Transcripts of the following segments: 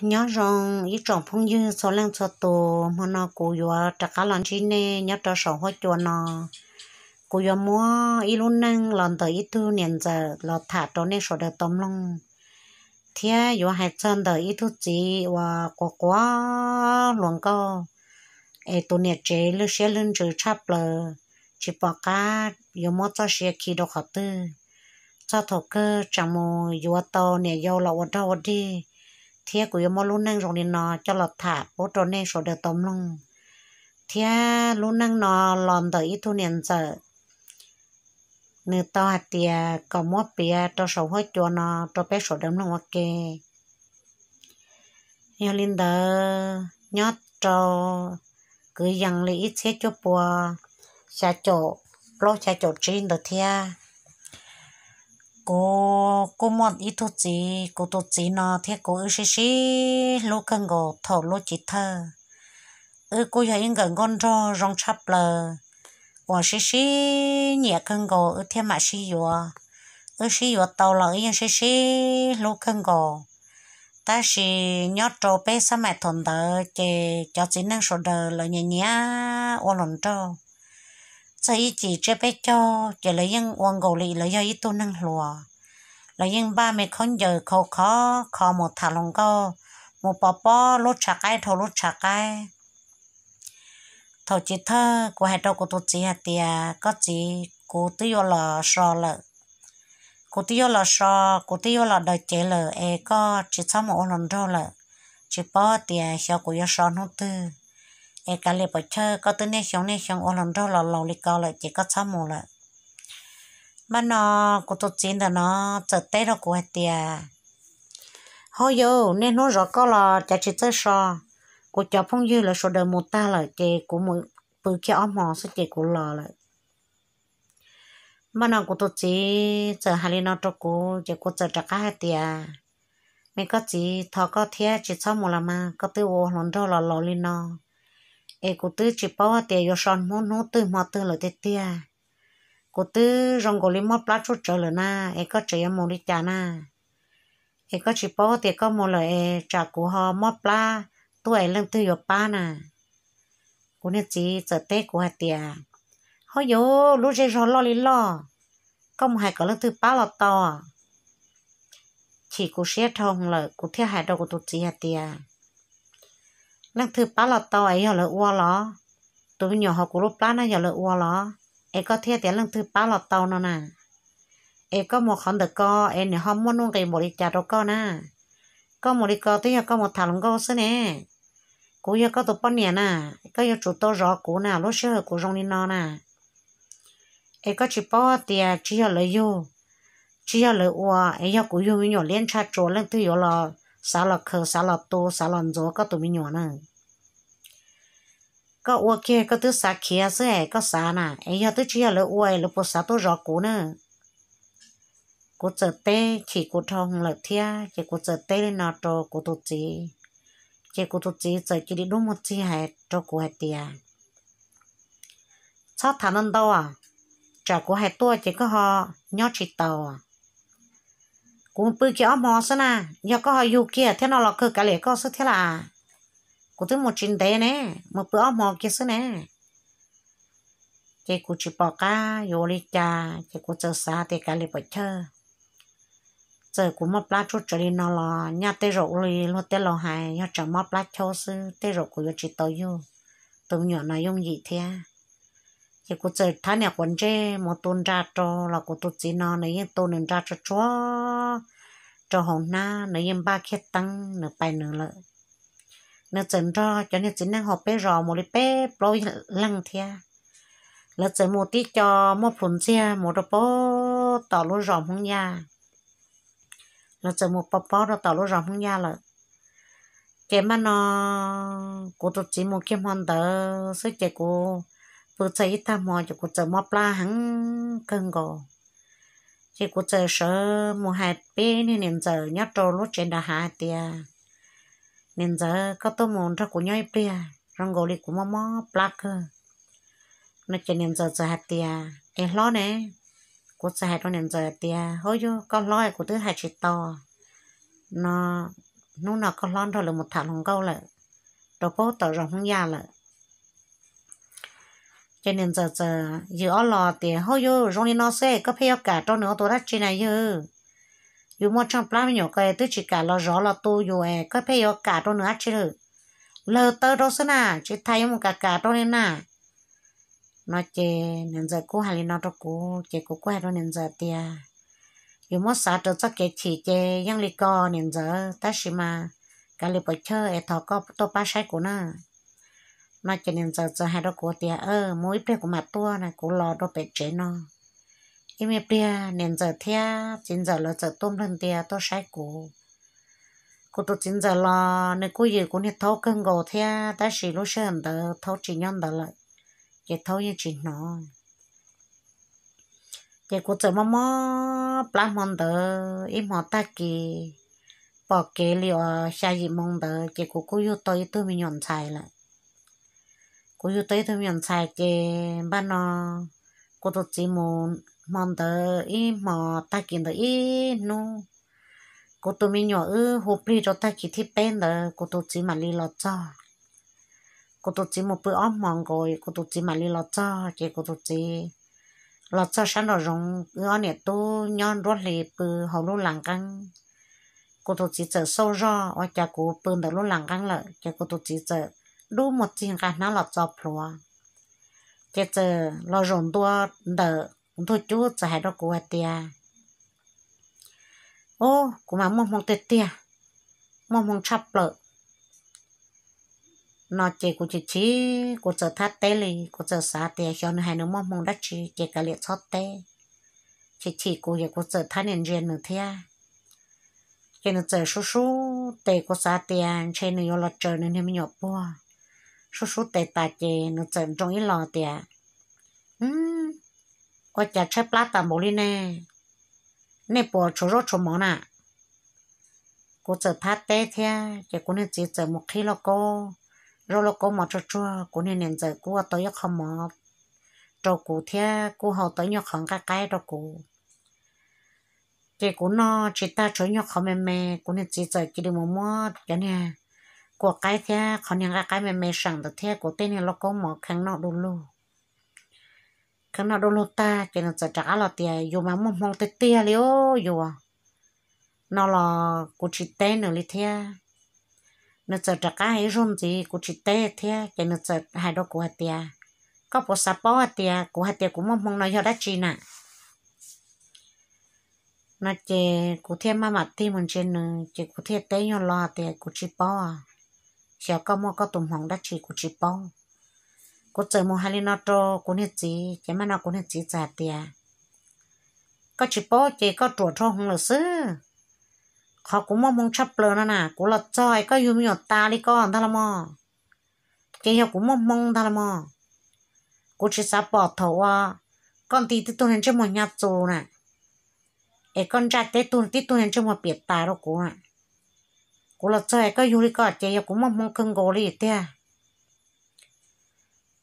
Nyob zoo ib tsoom phooj ywg txhua leej txhua tus, hmo no kuv yuav rov qab los ntsib nej nyob rau saum huab cua no. Kuv yuav muab ib lub neej los ntawm ib tug niam ntxawm los tham rau nej sawv daws tau mloog, thiab yuav hais txog ntawm ib tug txiv uas quav quav hluas nkauj, es tus niam tsev lwj siab lwj ntsws tshaj plaws, tsis pom qab yuav muab txoj sia khi rau qhov twg. Txog thaum kawg tseem mus yuav tau niam yau los ua dog ua dig, thiab kuv yuav muab lub neej zoo li no coj los tham pub rau nej sawv daws tau mloog. Thiab lub neej no los ntawm ib tug niam ntxawm, nws tau hais tias kom muab piav rau saum huab cua no rau peb sawv daws mloog ua ke. Yog li ntawd, nyob rau kwv yees li ib txhiab cuaj pua xya caum plaub xya caum tsib ntawd thiab, kuv kuj muaj ib tug txiv. Kuv tus txiv no thiab kuv wb sib sib hlub kawg nkaus thaum lub chiv thawj. Wb kuj yog ib nkawm nkauj nraug zoo tshaj plaws uas sib sib nyiam kawg nkaus, wb thiaj mam sib yuav. Wb sib yuav tau los wb yeej sib sib hlub kawg nkaus. Tab sis nyob rau peb xab maim thaum ntawd ces cov txiv neej sawv daws lawv nyiam nyiam ua hluas nraug. Txog ib cim tsiab peb caug ces lawv yeej ua nkaus li lawv yog ib tug neeg hluas. Lawv yeej npaj me khaub ncaws khau khov kho mus tham hluas nkauj, mus pov pob lub tshav qaib dhau lub tshav qaib. Thaum chiv thawj kuv hais rau kuv tus txiv hais tias, koj txiv, kuv twb yuav los so lawm. Kuv twb yuav los so, kuv twb yuav los daws cev lawm es koj tsis txhob mus ua hluas nraug lawm. Tsis paub tias xyov kuv yuav so hnub twg, es kav liam pom chawj, koj twb niaj xyoo niaj xyoo ua hluas nraug los laus li ko lawm ces koj txhob mus lawm. Npaj no kuv tus txiv ntawm no txawm teb rau kuv hais tias, hauj yau, niaj hnub zov koj los cas tsis txawj so? Kuv cov phooj ywg lawv sawv daws mus tag lawm ces kuv mus pw kiag ob hmo xwb ces kuv los lawm. Npaj no kuv tus txiv txawm hais li no rau kuv ces kuv txawm rov qab hais tias, me koj txiv, thov koj thiab tsis txhob mus los mas, koj twb ua hluas nraug los laus li no, es kuv twb tsis paub tias yuav so hnub hnub twg hmo twg lawm tiag tiag. Kuv twb zoo nkaus li mob plab tsuj tsawv lawm na, es koj tseem yuav mus li cas na? Es koj tsis paub tias koj mus lawm es tsam kuv ho mob plab tuaj es leej twg yuav pab na? Kuv niag txiv txawm teb kuv hais tias, hauj yau, lub zej zog loj li loj, koj mus hais kom leej twg pab los tau. Chim kuv siab dhau lawm kuv thiaj hais rau kuv tus txiv hais tias, leej twg pab los tau es yog lawv ua los? Tus me nyuam hauv kuv lub plab na yog lawv ua los? Es koj thiaj tias leej twg pab los tau no na? Es koj mus qhov ntawm ko es nws ho muaj nuj nqis npaum li cas rau koj na? Koj mus li ko twb yog koj mus tham hluas nkauj xwb ne. Kuv yog koj tus poj niam na, koj yuav tsum tau zov kuv na, lub sij hawm kuv zoo li no na. Es koj tsis paub tias tsis yog lawv yug, tsis yog lawv ua, es yog kuv yug me nyuam liab ntsha tsuas leej twg yuav los xav los khaws, xav los tu, xav los ntxuav koj tus me nyuam na? Koj ua kiag koj twb xav khiav xwb es koj xav na, es yog twb tsis yog lawv ua es lawv puas xav tuaj zov kuv na? Kuv txawm teb, chim kuv dhau lawm thiab ces kuv txawm teb li no rau kuv tus txiv. Ces kuv tus txiv txawm cia li dub muag txig hais rau kuv hais tias, txhob tham ntau ntau, tsam kuv hais tuaj ces koj ho nyob tsis taus. Kuv mus pw kiag ob hmo xwb na, yog koj ho yug kiag thiab no los kawg kav liam koj xwb thiab las. Kuv twb mus tsis ntev ne, mus pw ob hmo kiag xwb ne. Ces kuv tsis pom qab yuav ua li cas ces kuv txawm xav tias kav liam pom chawj. Txawm kuv mob plab tsuj tsawv li no los nyaj tej zaum ua li luag tej laus hais, yog tseem mob plab chaub xwb tej zaum kuv yuav tsis tau yug tus me nyuam no yooj yim thiab. Ces kuv txawm thab niam quav ntsej mus tu nra rau los kuv tus txiv no nws yeej tu nws nra tsuag tsuag rau hauv hnab, nws yeej npaj kiag teeb nws pais nws lawm. Nws txawm nrog cov niag txiv neej hauv peb zos mus li peb plaub leeg thiab. Lawv txawm mus tib co muaj plhus ntxiag mus rau pem tom lub zos Hmoob Yaj. Lawv txawm mus pov pob rau tom lub zos Hmoob Yaj lawm. Ces npaj no kuv tus txiv mus kiag hmo ntawd xwb ces kuv pw txog ib tag hmo ces kuv txawm mob plab heev kawg nkaus. Ces kuv txawm sawv mus hais peb niag niam ntxawm nyob rau lub tsev nram hav hais tias, niam ntxawm, koj tuaj mus nrog kuv nyob ib pliag, zoo nkaus li kuv mob mob plab kawg no. Ces niam ntxawm txawm hais tias, es hlob ne? Kuv txawm hais rau niam ntxawm hais tias, hauj yau, koj hlob es kuv twb hais tsis tau no. hnub no koj hlob nrog lawv mus tham hluas nkauj lawm rau pem tom zos Hmoob Yaj lawm. Ces niam ntxawm txawm yws ob los tias, Hauj, yus zoo li no xwb koj pheej yuav kam rau nws ua tus dab tsi na yawg? Yus muaj tsheej plab me nyuam ko twb tsis kam los zov los tu yus es koj pheej yuav kam rau nws dab tsi lawm? Lawg taw rau xwb na, tsis tas yuav mus kam kam rau li na. No ces niam ntxawm kuj hais li no rau kuv ces kuv kuj hais rau niam ntxawm tias, Yus muab xav raws txoj kev chim ces yeej li ko niam ntxawm, tab sis mas kav liam puas chawj es thov koj tuaj pab saib kuv na. No ces niam ntxawm txawm hais rau kuv tias, Mus ib pliag kuv mam tuaj na, kuv los rau pem tsev no. Ib me pliag niam ntxawm thiab txiv ntxawm lawv txawm tuaj nplawg ntia tuaj saib kuv. Kuv tus txiv ntxawm los nws kuj yws kuv niag thaub kawg nkaus thiab, tab sis lub sij hawm ntawd thaub tsis nyob ntawd lawm, ces thaub yeej tsis hnov. Ces kuv txawm mob mob plab hmo ntawd ib hmo tag kis, pom kev li uas xya yim moo ntawd ces kuv kuj yug tau ib tug me nyuam ntxhais lawm. Kuv yug tau ib tug me nyuam ntxhais ces npaj no kuv tus txiv mus hmo ntawd ib hmo tag kis ntawd ib hnub, kuv tus me nyuam wb hu plig rau tag kis thib peb ntawd kuv tus txiv mam li los txog. Kuv tus txiv mus pw ob hmo nkaus kuv tus txiv mam li los txog, ces kuv tus txiv los txog sab nraum zoov, wb ob niam tub nyob nruab hlis pw hauv lub las nqeeb. Kuv tus txiv txawm xauj zoj ua cas kuv pw ntawm lub las nqeeb lawm, ces kuv tus txiv txawm dub muag txig nqa hnab los txo plhuav. Ces txawm los zaum ntua ntawm ntug cub txawm hais rau kuv hais tias, Ub, kuv mas muaj hmoo tiag tiag, muaj hmoo tshaj plaws. No ces kuv chim chim, kuv txawm thab teb li, kuv txawm xav tias xyov nws hais nws muaj hmoo dab tsi ces kav liam txhob teb. Chim chim kuv ces kuv txawm thab nias ntsia nws thiab. Ces nws txawm sub sub tes, kuv xav tias ntshe nws yuav los tsaws nws niag me nyuam puag. Sub sub tes tas ces nws txawm nroo ib los tias, Ua cas tshaib plab tas npaum li ne? Nej puas tshuav zaub tshuav mov na? Kuv txawm thab teb thiab ces kuv niag txiv txawm mus qhib lauj kaub, zaub lauj kaub mov tsuag tsuag, kuv niag niam ntxawm kuj ua tau ib qho mov rau kuv thiab kuj hau tau ib nyuag qhov nqaij qaib rau kuv. Ces kuv noj tsis tag, tshuav ib nyuag qhov me me, kuv niag txiv txawm cia li mus muab cov niag kua qaib thiab qhov niag nqaij qaib me me seem ntawd thiab kuv tej niag lauj kaub mov kheev noj du lug. Kheev noj du lug tag ces nws txawm rov qab los tias, Yus mas muaj hmoo tiag tiag li os yus. No los kuv tsis teb nws li thiab. Nws txawm rov qab hais ib zaug ntxiv, kuv tsis teb thiab ces nws txawm hais rau kuv hais tias, Koj puas xav paub hais tias kuv hais tias kuv muaj hmoo no yog dab tsi na? No ces kuv thiaj maj mam tig mus ntsia nws ces kuv thiaj teb nyuag lo tias, Kuv tsis paub, xyov koj muaj koj tus hmoov dab tsi kuv tsis paub. Kuv txawm mus hais li no rau kuv niag txiv ces mas no kuv niag txiv txawm hais tias, Koj tsis paub ces koj ruam dhau hwv lawm xwb. Qhov kuv muaj hmoo tshaj plaws no na, kuv los txog es koj yug me nyuam tas li ko ntag los mas, ces yog kuv muaj hmoo ntag los mas. Kuv tsis xav pom thaum uas koj nti tib tug niag ntsej muag hnyav txus na, es koj ntsaj tib tug tib tug niag ntsej muag piam tas rau kuv na. Kuv los txog es koj yug li ko ces yog kuv muaj hmoo kawg nkaus li tiag.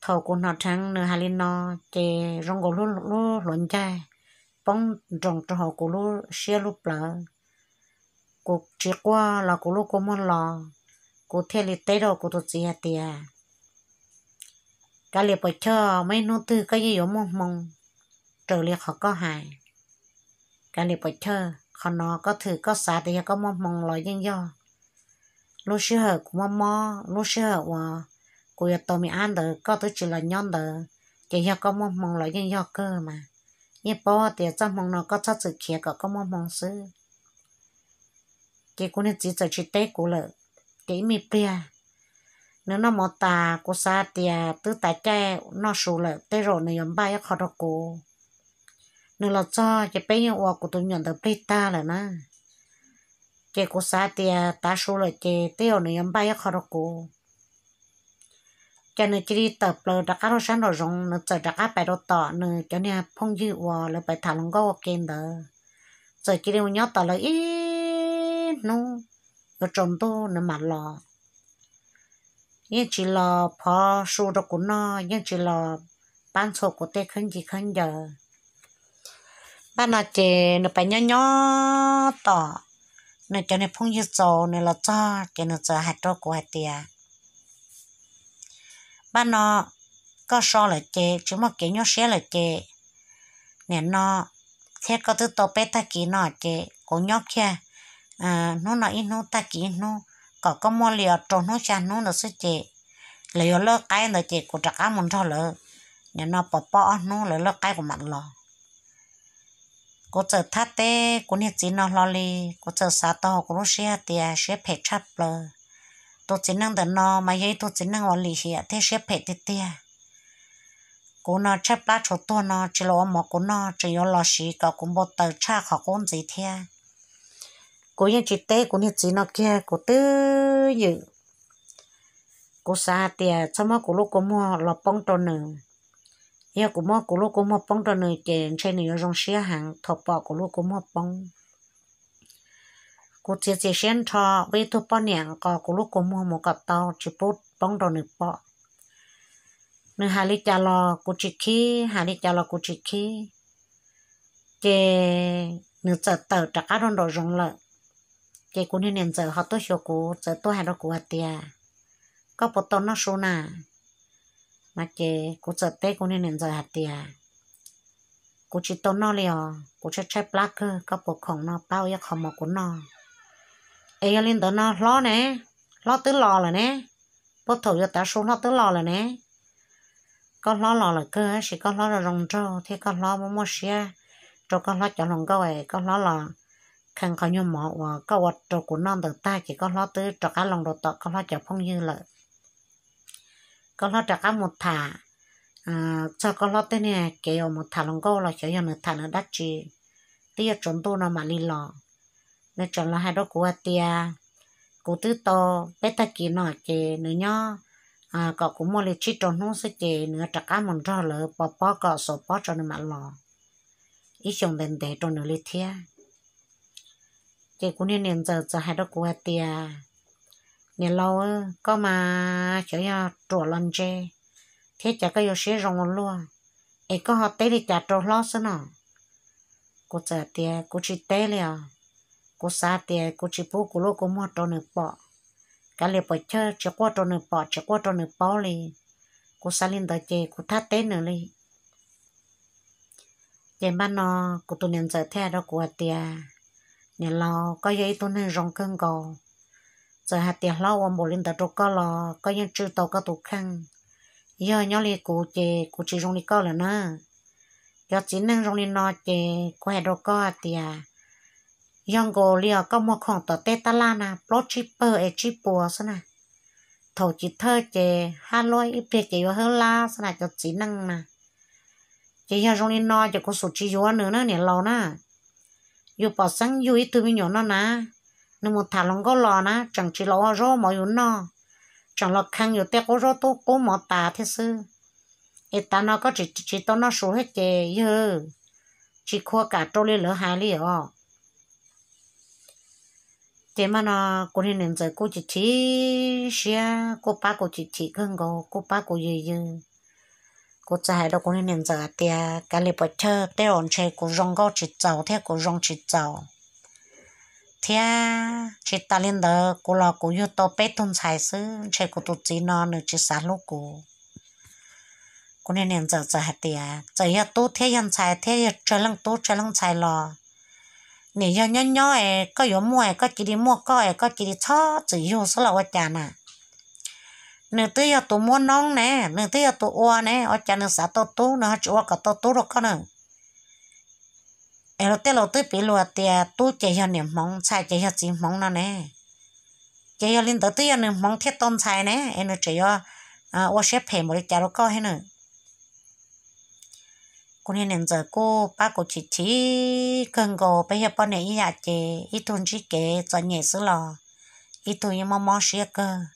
Thaum kuv hnov dheev nws hais li no ces zoo nkaus lub hluav ncaig poob nroos rau hauv kuv lub siab lub plawv. Kuv tsis quaj los kuv lub kua muag los, kuv thiaj li teb rau kuv tus txiv hais tias, Kav liam puas chawj, muaj ib hnub twg koj yeej yuav muaj hmoo raws li qhov koj hais. Kav liam puas chawj, qhov no koj thwm koj xav tias yog koj muaj hmoo los yeej yog. Lub sij hawm kuv mob mob, lub sij hawm uas kuv yuav tau me ab ntawd koj twb tsis los nyob ntawd, ces yog koj muaj hmoo los yeej yog kawg mas. Yeej paub tias txoj hmoo no koj txhob txwm khiav kom koj muaj hmoo xwb. Ces kuv niag txiv txawm tsis teb kuv lawm. Ces ib me pliag nws noj mov tas, kuv xav tias twb tas caij noj su lawm, tej zaum nws yuav npaj ib qho rau kuv. Nws los txog ces peb yeej ua kuv tus me nyuam ntawd plig tag lawm na. Ces kuv xav tias tav su lawm ces tej zaum nws yuav npaj ib qho rau kuv. Ces nws cia li tawm plaws rov qab rau sab nraum zoov, nws txawm rov qab pais rau tom nws cov niag phooj ywg uas lawv pais tham hluas nkauj ua ke ntawd. Txawm cia li mus nyob tom lawv ib hnub, yuav tsaus ntuj nws mam los. Yeej tsis los phov su rau kuv noj, yeej tsis los pab ntxhua kuv tej khaub ncaws khaub ncaws. Npaj no ces nws pais nyob nyob tom nws cov niag phooj ywg txaus nws los txog ces nws txawm hais rau kuv hais tias, npaj no koj so lawm ces tsis muaj kev nyuaj siab lawm ces nim no thiab koj twb tau peb tag kis no ces kuv nyob kiag hnub no ib hnub tag kis ib hnub, kom koj muaj li os rau hnub xya hnub ntawd xwb ces lawv yuav lawb qaib ntawd ces kuv rov qab mus nrog lawv nim no pov pob ob hnub lawv lawb qaib kuv mam los. Kuv txawm thab teb kuv niag txiv no hlo li, kuv txawm xav tau hauv kuv lub siab hais tias siab phem tshaj plaws. Tus txiv neej ntawm no mas yog ib tug txiv neej uas lim hiam thiab siab phem tiag tiag. Kuv no tshaib plab tshuav tuag no tsis los ua mov kuv noj tseem yuav los siv kom kuv npau taws tshaj qhov qub ntxiv thiab. Kuv yeej tsis teb kuv niag txiv no kiag kuv twb ywm. Kuv xav hais tias txhob muab kuv lub kua muag los poob rau nws. Yog kuv muab kuv lub kua muag poob rau nws ces ntshe nws yuav zoo siab heev thaum pom kuv lub kua muag poob. Kuv txiav txim siab nrho ua ib tug poj niam nqos kuv lub kua muag mus kom tau tsis pub poob rau nws pom. Nws hais li cas los kuv tsis khib, hais li cas los kuv tsis khib. Ces nws txawm tawm rov qab rau nraum zoov lawm. Ces kuv niag niam ntxawm ho tuaj xyuas kuv txawm tuaj hais rau kuv hais tias, koj puas tau noj su na? No ces kuv txawm teb kuv niag niam ntxawm hais tias, kuv tsis tau noj li os, kuv tshaib tshaib plab kawg, koj puas khoom no pab ua ib qho mov kuv noj? Es yog li ntawd no hlob ne, hlob twb los lawm ne, puag thaum yuav tav su hlob twb los lawm ne. Koj hlob los lawm kawg tab sis koj hlob zoo zoo nraug thiab koj hlob muaj muaj siab rau koj hlob cov hluas nkauj es koj hlob los kheev qhov nyuag mov uas koj ua rau kuv noj ntawd tag ces koj hlob twb rov qab loo rau tom koj hlob cov phooj ywg lawm. Koj hlob rov qab mus tham txog koj hlob tej niag kev uas mus tham hluas nkauj los xyov yog nws tham nws dab tsi, twb yuav tsaus ntuj no mam li los. Nws tseem los hais rau kuv hais tias, kuv twb tau peb tag kis no ces nws nyob kom kuv muaj li tsib rau hnub xwb ces nws yuav rov qab mus nrog lawv pov pob kom xauv pob tso nws mam los, ib xyoos ntev ntev rau nws li thiab. Ces kuv niag niam ntxawm txawm hais rau kuv hais tias, niam laus, koj mas xyov yog ruam los ntse thiab cas koj yuav siab zoo ua luaj, es koj ho teb li cas rau hlob xwb no? Kuv txawm tias kuv tsis teb li os, kuv xav tias kuv tsis pub kuv lub kua muag rau nws pom, kav liam puas chawj tsis quaj rau nws pom tsis quaj rau nws paub li. Kuv xav li ntawd ces kuv thab teb nws li. Ces npaj no kuv tus niam ntxawm thiaj hais rau kuv hais tias, niam laus, koj yog ib tug neeg zoo kawg nkaus, txawm hais tias hlob ua npaum li ntawd rau koj los koj yeej tswj tau koj tus kheej. Yog nyob li kuv ces kuv tsis zoo li koj lawm na. Cov txiv neej zoo li no ces kuv hais rau koj hais tias, yog nkaus li os koj muag khoom tom tej tab laj na plaub tsib pawg es tsib puas xwb na. Thaum chiv thawj ces hab luab ib pliag ces yuav hawb lab xwb na cov txiv neej na. Ces yog zoo li no ces kuv xum tsis yuav nws na niam laus na. Yus pom xeeb yug ib tug me nyuam no na, nws mus tham hluas nkauj los na tseem tsis los ua zaub mov yus noj, tseem los kheev yus tej qub zaub tub qub mov tas thiab xwb. Es tav no koj tsis tsis tau noj su thiab ces yawg, tsis khua kam rau li lawv hais li os. Ces mas no kuv niag niam ntxawm kuj chim chim siab kuj pab kuv chim chim kawg nkaus kuj pab kuv yws yws. Kuv txawm hais rau kuv niag niam ntxawm hais tias kav liam puas chawj, tej zaum ntshe kuv zoo nkauj tsis txaus thiab kuv zoo tsis txaus thiab tsis tas li ntawd kuv los kuv yug tau peb tug ntxhais xwb ntshe kuv tus txiv no nws tsis xav hlub kuv. Kuv niag niam ntxawm txawm hais tias txawm yog tub thiab yog ntxhais thiab yog tsawg leej tub tsawg leej ntxhais los, niam yog nyob nyob es koj yuav muaj es koj cia li muaj koj es koj cia li txhob txwm yug xwb los ua cas na. Nws twb yog tus muab noob ne, nws twb yog tus ua ne, ua cas nws xav tau tub nws ho tsis ua kom tau tub rau koj na? Es luag tej laus twb piv lus tias tub ces yog niam hmoov, ntxhais ces yog txiv hmoov no ne. Ces yog li ntawd twb yog nws hmoov thiaj tau ntxhais ne, es nws tseem yuav ua siab phem npaum li cas rau koj thiab na? Kuv niag niam ntxawm kuj pab kuv chim chim kawg nkaus, peb yog poj niam ib yam ces ib tug ntsib kev txom nyem xwb los ib tug yeej mob mob siab kawg.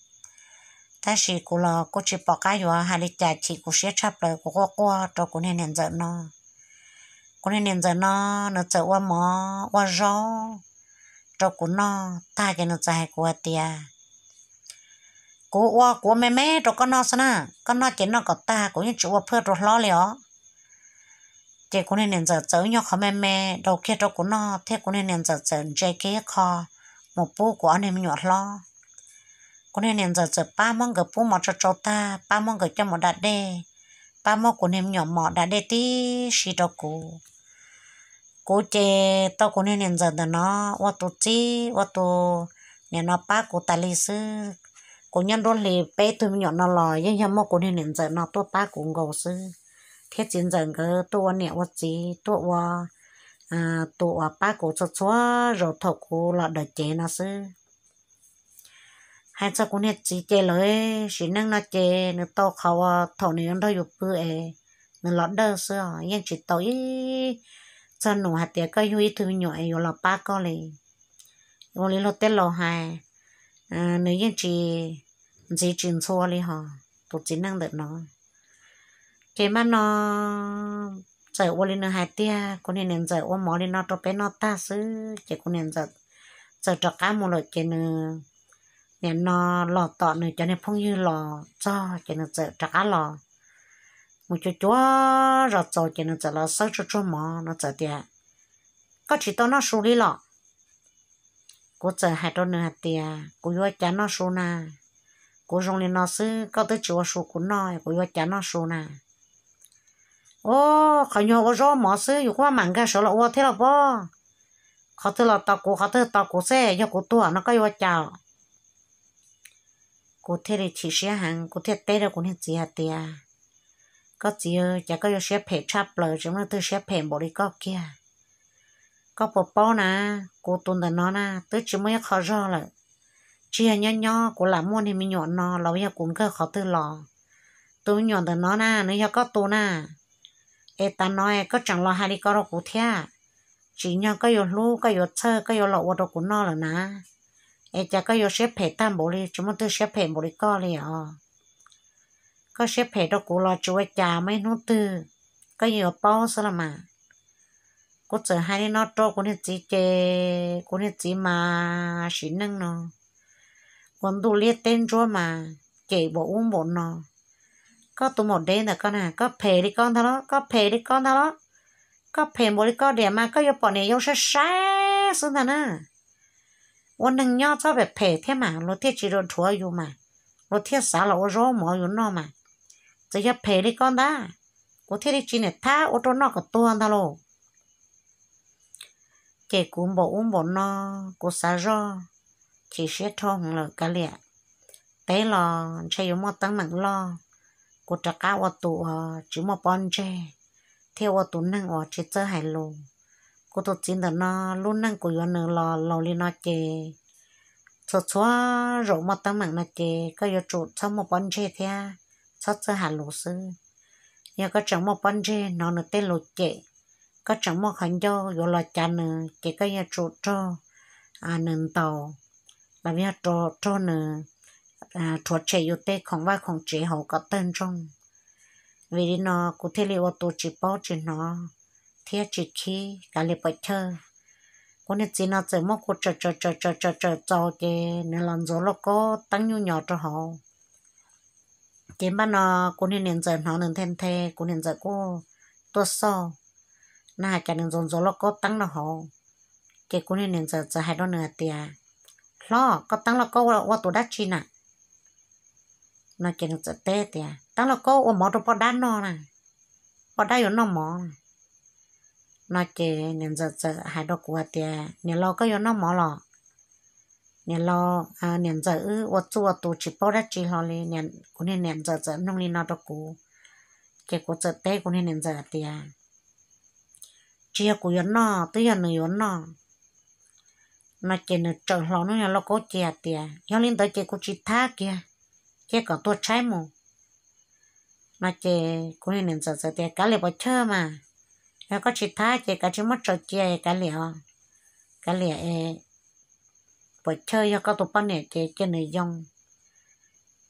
Tab sis kuv los kuj tsis pom qab yuav hais li cas, chim kuv siab tshaj plaws, kuv quaj quaj rau kuv niag niam ntxawm no. Kuv niag niam ntxawm no nws txawm ua mov ua zaub rau kuv noj tag ces nws txawm hais kuv hais tias, kuv ua kuv ua me me rau koj noj xwb na, koj noj ces noj kom tag, kuv yeej tsis ua phaj rau hlob li os. Ces kuv niag niam ntxawm txawm ib nyuag qhov me me daus kiag rau kuv noj thiab kuv niag niam ntxawm txawm ntse kiag ib qho mus pub kuv ob niag me nyuam hlob. Kuv niag niam ntxawm txawm pab muab nkawd pub mov tsau tsau tag, pab muab nkawd coj mus da dej, pab muab kuv niag me nyuam mos da dej tib si rau kuv. Kuv ces tau kuv niag niam ntxawm ntawm no ua tus txib ua tus niam no pab kuv tas li xwb. Kuv nyob nruab hlis peb tug me nyuam no los yeej yog muaj kuv niag niam ntxawm no tuaj pab kuv nkaus xwb, thiab txiv ntxawm nkawd tuaj ua niam ua txiv tuaj ua tus uas pab kuv txhua txhua zaus thaum kuv los daws cev no xwb. Hais txog kuv niag txiv ces lawv sim neej no ces nws tau qhov uas thaum nws yuav nrog yus pw es nws los dawj xwb os, yeej tsis tau ib txog nus hais tias koj yug ib tug me nyuam es yuav los pab koj li. Ua li luag tej laus hais, nws yeej tsis ntxiv tsis ntxhua li hos tus txiv neej ntawm no. Ces mam no txawm ua li nws hais tiag, kuv niag niam ntxawm ua mov li no rau peb noj tag xwb ces kuv niam ntxawm txawm rov qab mus lawm ces nws niam no los tom nws cov niag phooj ywg los txog ces nws txawm rov qab los mus cuag cuag zos txaus ces nws txawm los xawb tsuag tsuag mov, nws txawm tias, Koj tsis tau noj su li los? Kuv txawm hais rau nws hais tias, Kuv yuav ua cas noj su na? Kuv zoo li no xwb koj twb tsis ua su kuv noj, kuv yuav ua cas noj su na? Ua, qhov nyuag ua zaub mov xwb yus kuj mam nkag sawv los ua thiab los pob. Qhov twg los tos kuv, qhov twg tos kuv xwb, yog kuv tuag no koj yuav ua cas? Kuv thiaj li chim siab heev, kuv thiaj teb rau kuv niag txiv hais tias, Koj txiv, cas koj yuav siab phem tshaj plaws, tsis muaj leej twg siab phem npaum li koj kiag. Koj puas paub na, kuv tus ntawm no na twb tsis muaj ib qho zog lawm. Tsis yog nyob nyob kuv lam muaj niag me nyuam no los yog kuv nkawg qhov twg los, tus me nyuam ntawm no na nws yog koj tus na. Es tas no koj tseem los hais li ko rau kuv thiab. Tsim nyog koj yuav hlub, koj yuav txhawj, koj yuav los ua rau kuv noj lawm na. Es cas koj yuav siab phem tag npaum li, tsis muaj twg siab phem npaum li koj li os. Koj siab phem rau kuv los tsis ua cas, muaj ib hnub twg koj yeej yuav paub xwb los mas. Kuv txawm hais li no rau kuv niag txiv ces kuv niag txiv mas sim neej no ua ntuj liab teb ntsuab mas cem npaum ub npaum no. Koj tus maum dev ntawm koj na, koj phem li koj ntag los, koj phem li koj ntag los. Koj phem npaum li koj diam mas koj yuav pom niam yau saib saib xwb ntag na. Ua neeg nyob txhob phem phem thiab mas luag thiaj tsis rhuav yus mas, luag thiaj xav los ua zaub mov yus noj mas. Txawm yog phem li koj ntag, kuv thiaj li tsis niam thab ua rau noj kom tuag ntag lauj. Ces kuv npaum ub npaum no, kuv xav zoj, chim siab dhau heev lawm, kav liam, teb los ntshe yuav muaj teeb meem loj, kuv rov qab ua tus uas tsis muaj pob ntseg, thiab ua tus neeg uas tsis txawj hais lus. Kuv tus txiv ntawm no, lub neej kuv yuav nws los laus li no ces txhua txhua zaus muaj teeb meem no ces koj yuav tsum txhob muaj pob ntseg thiab txhob txawj hais lus xwb. Yog koj tseem muaj pob ntseg hnov nws tej lus cem, koj tseem muaj qhov ncauj yuav los cav nws ces koj yuav tsum raug nws ntaus, los yog raug nws rhuav tshem yus tej khoom vaj khoom tsev hauv kom tawg ntsoog. Vim li no kuv thiaj li ua tus tsis paub tsis hnov thiab tsis khib kav liam pom chawj. Kuv niag txiv no txawm muab kuv tsawm tsawm tsawm tsawm tsawm tsawm txaus ces nws los ntxuav lauj kaub teeb nyuj nyos rau hauv. Ces npaj no kuv niag niam ntxawm hnov nws nthe nthe, kuv niam ntxawm kuj tuaj xauj na, hais cas nws ntxuav ntxuav lauj kaub teeb rau hauv. Ces kuv niag niam ntxawm txawm hais rau nws hais tias, Hlob, koj teeb lauj kaub ua tus dab tsi na? No ces nws txawm teb tias, Teeb lauj kaub ua mov rau poj dab noj na, poj dab yuav noj mov. No ces niam ntxawm txawm hais rau kuv hais tias, Niam laus, koj yuav noj mov los? Niam laus, niam ntxawm wb ua txuj ua tus tsis paub dab tsi hlo li. Kuv niag niam ntxawm txawm nug li no rau kuv, ces kuv txawm teb kuv niag niam ntxawm hais tias, Tsis yog kuv yuav noj, twb yog nws yuav noj. No ces nws tsawm hlo hnub nyoog lauj kaub cia tias, Yog li ntawd ces kuv tsis thab kiag, cia kom tuag tshaib mus. No ces kuv niag niam ntxawm txawm tias, Kav liam pom chawj mas, yog koj tsis thab ces kav tsij muab tsaws cia kav liam, kav liam es pom chawj yog koj tus poj niam ces cia nws yoo.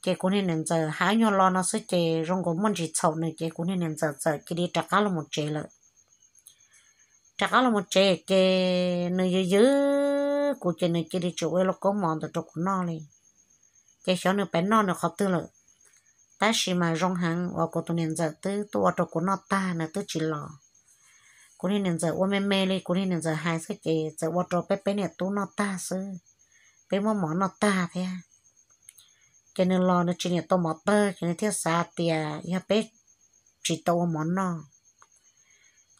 Ces kuv niag niam ntxawm hais nyuag lo no xwb ces zoo nkaus muaj ntsis txhaum nws ces kuv niag niam ntxawm txawm cia li rov qab los mus tsev lawm. Rov qab los mus tsev ces nws yws yws kuv ces nws cia li tsis ua lauj kaub mov ntawd rau kuv noj li. Ces xyov nws pem noj nws qhov twg lawm. Tab sis mas zoo heev uas kuv tus niam ntxawm twb tuaj ua rau kuv noj tag nws twb tsis los. Kuv niag niam ntxawm ua me me li kuv niag niam ntxawm hais xwb ces txawm ua rau peb peb niam tub noj tag xwb. peb muab mov noj tag thiab. Ces nws los nws tsis niam tau mov tawg ces nws thiaj xav tias yog peb tsis tau ua mov noj.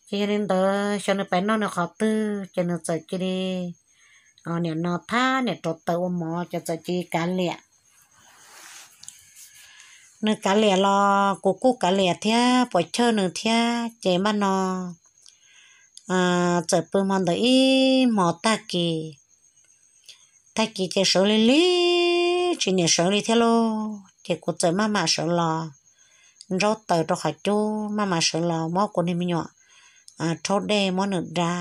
Ces yog li ntawd xyov nws pais noj nws qhov twg ces nws txawm cia li niam no thab niam rau taws ua mov ces txawm cia li kav liam. Nws kav liam los kuv kuj kav liam thiab puas chawj nws thiab ces npaj no txawm pw hmo ntawd ib hmo tag kis, tag kis ces sawv lig lig tsis niam sawv li thiab lauj. Ces kuv txawm maj mam sawv los ntsaub taws rau qhov cub, maj mam sawv los muab kuv niag me nyuam rhaub dej muab nws da.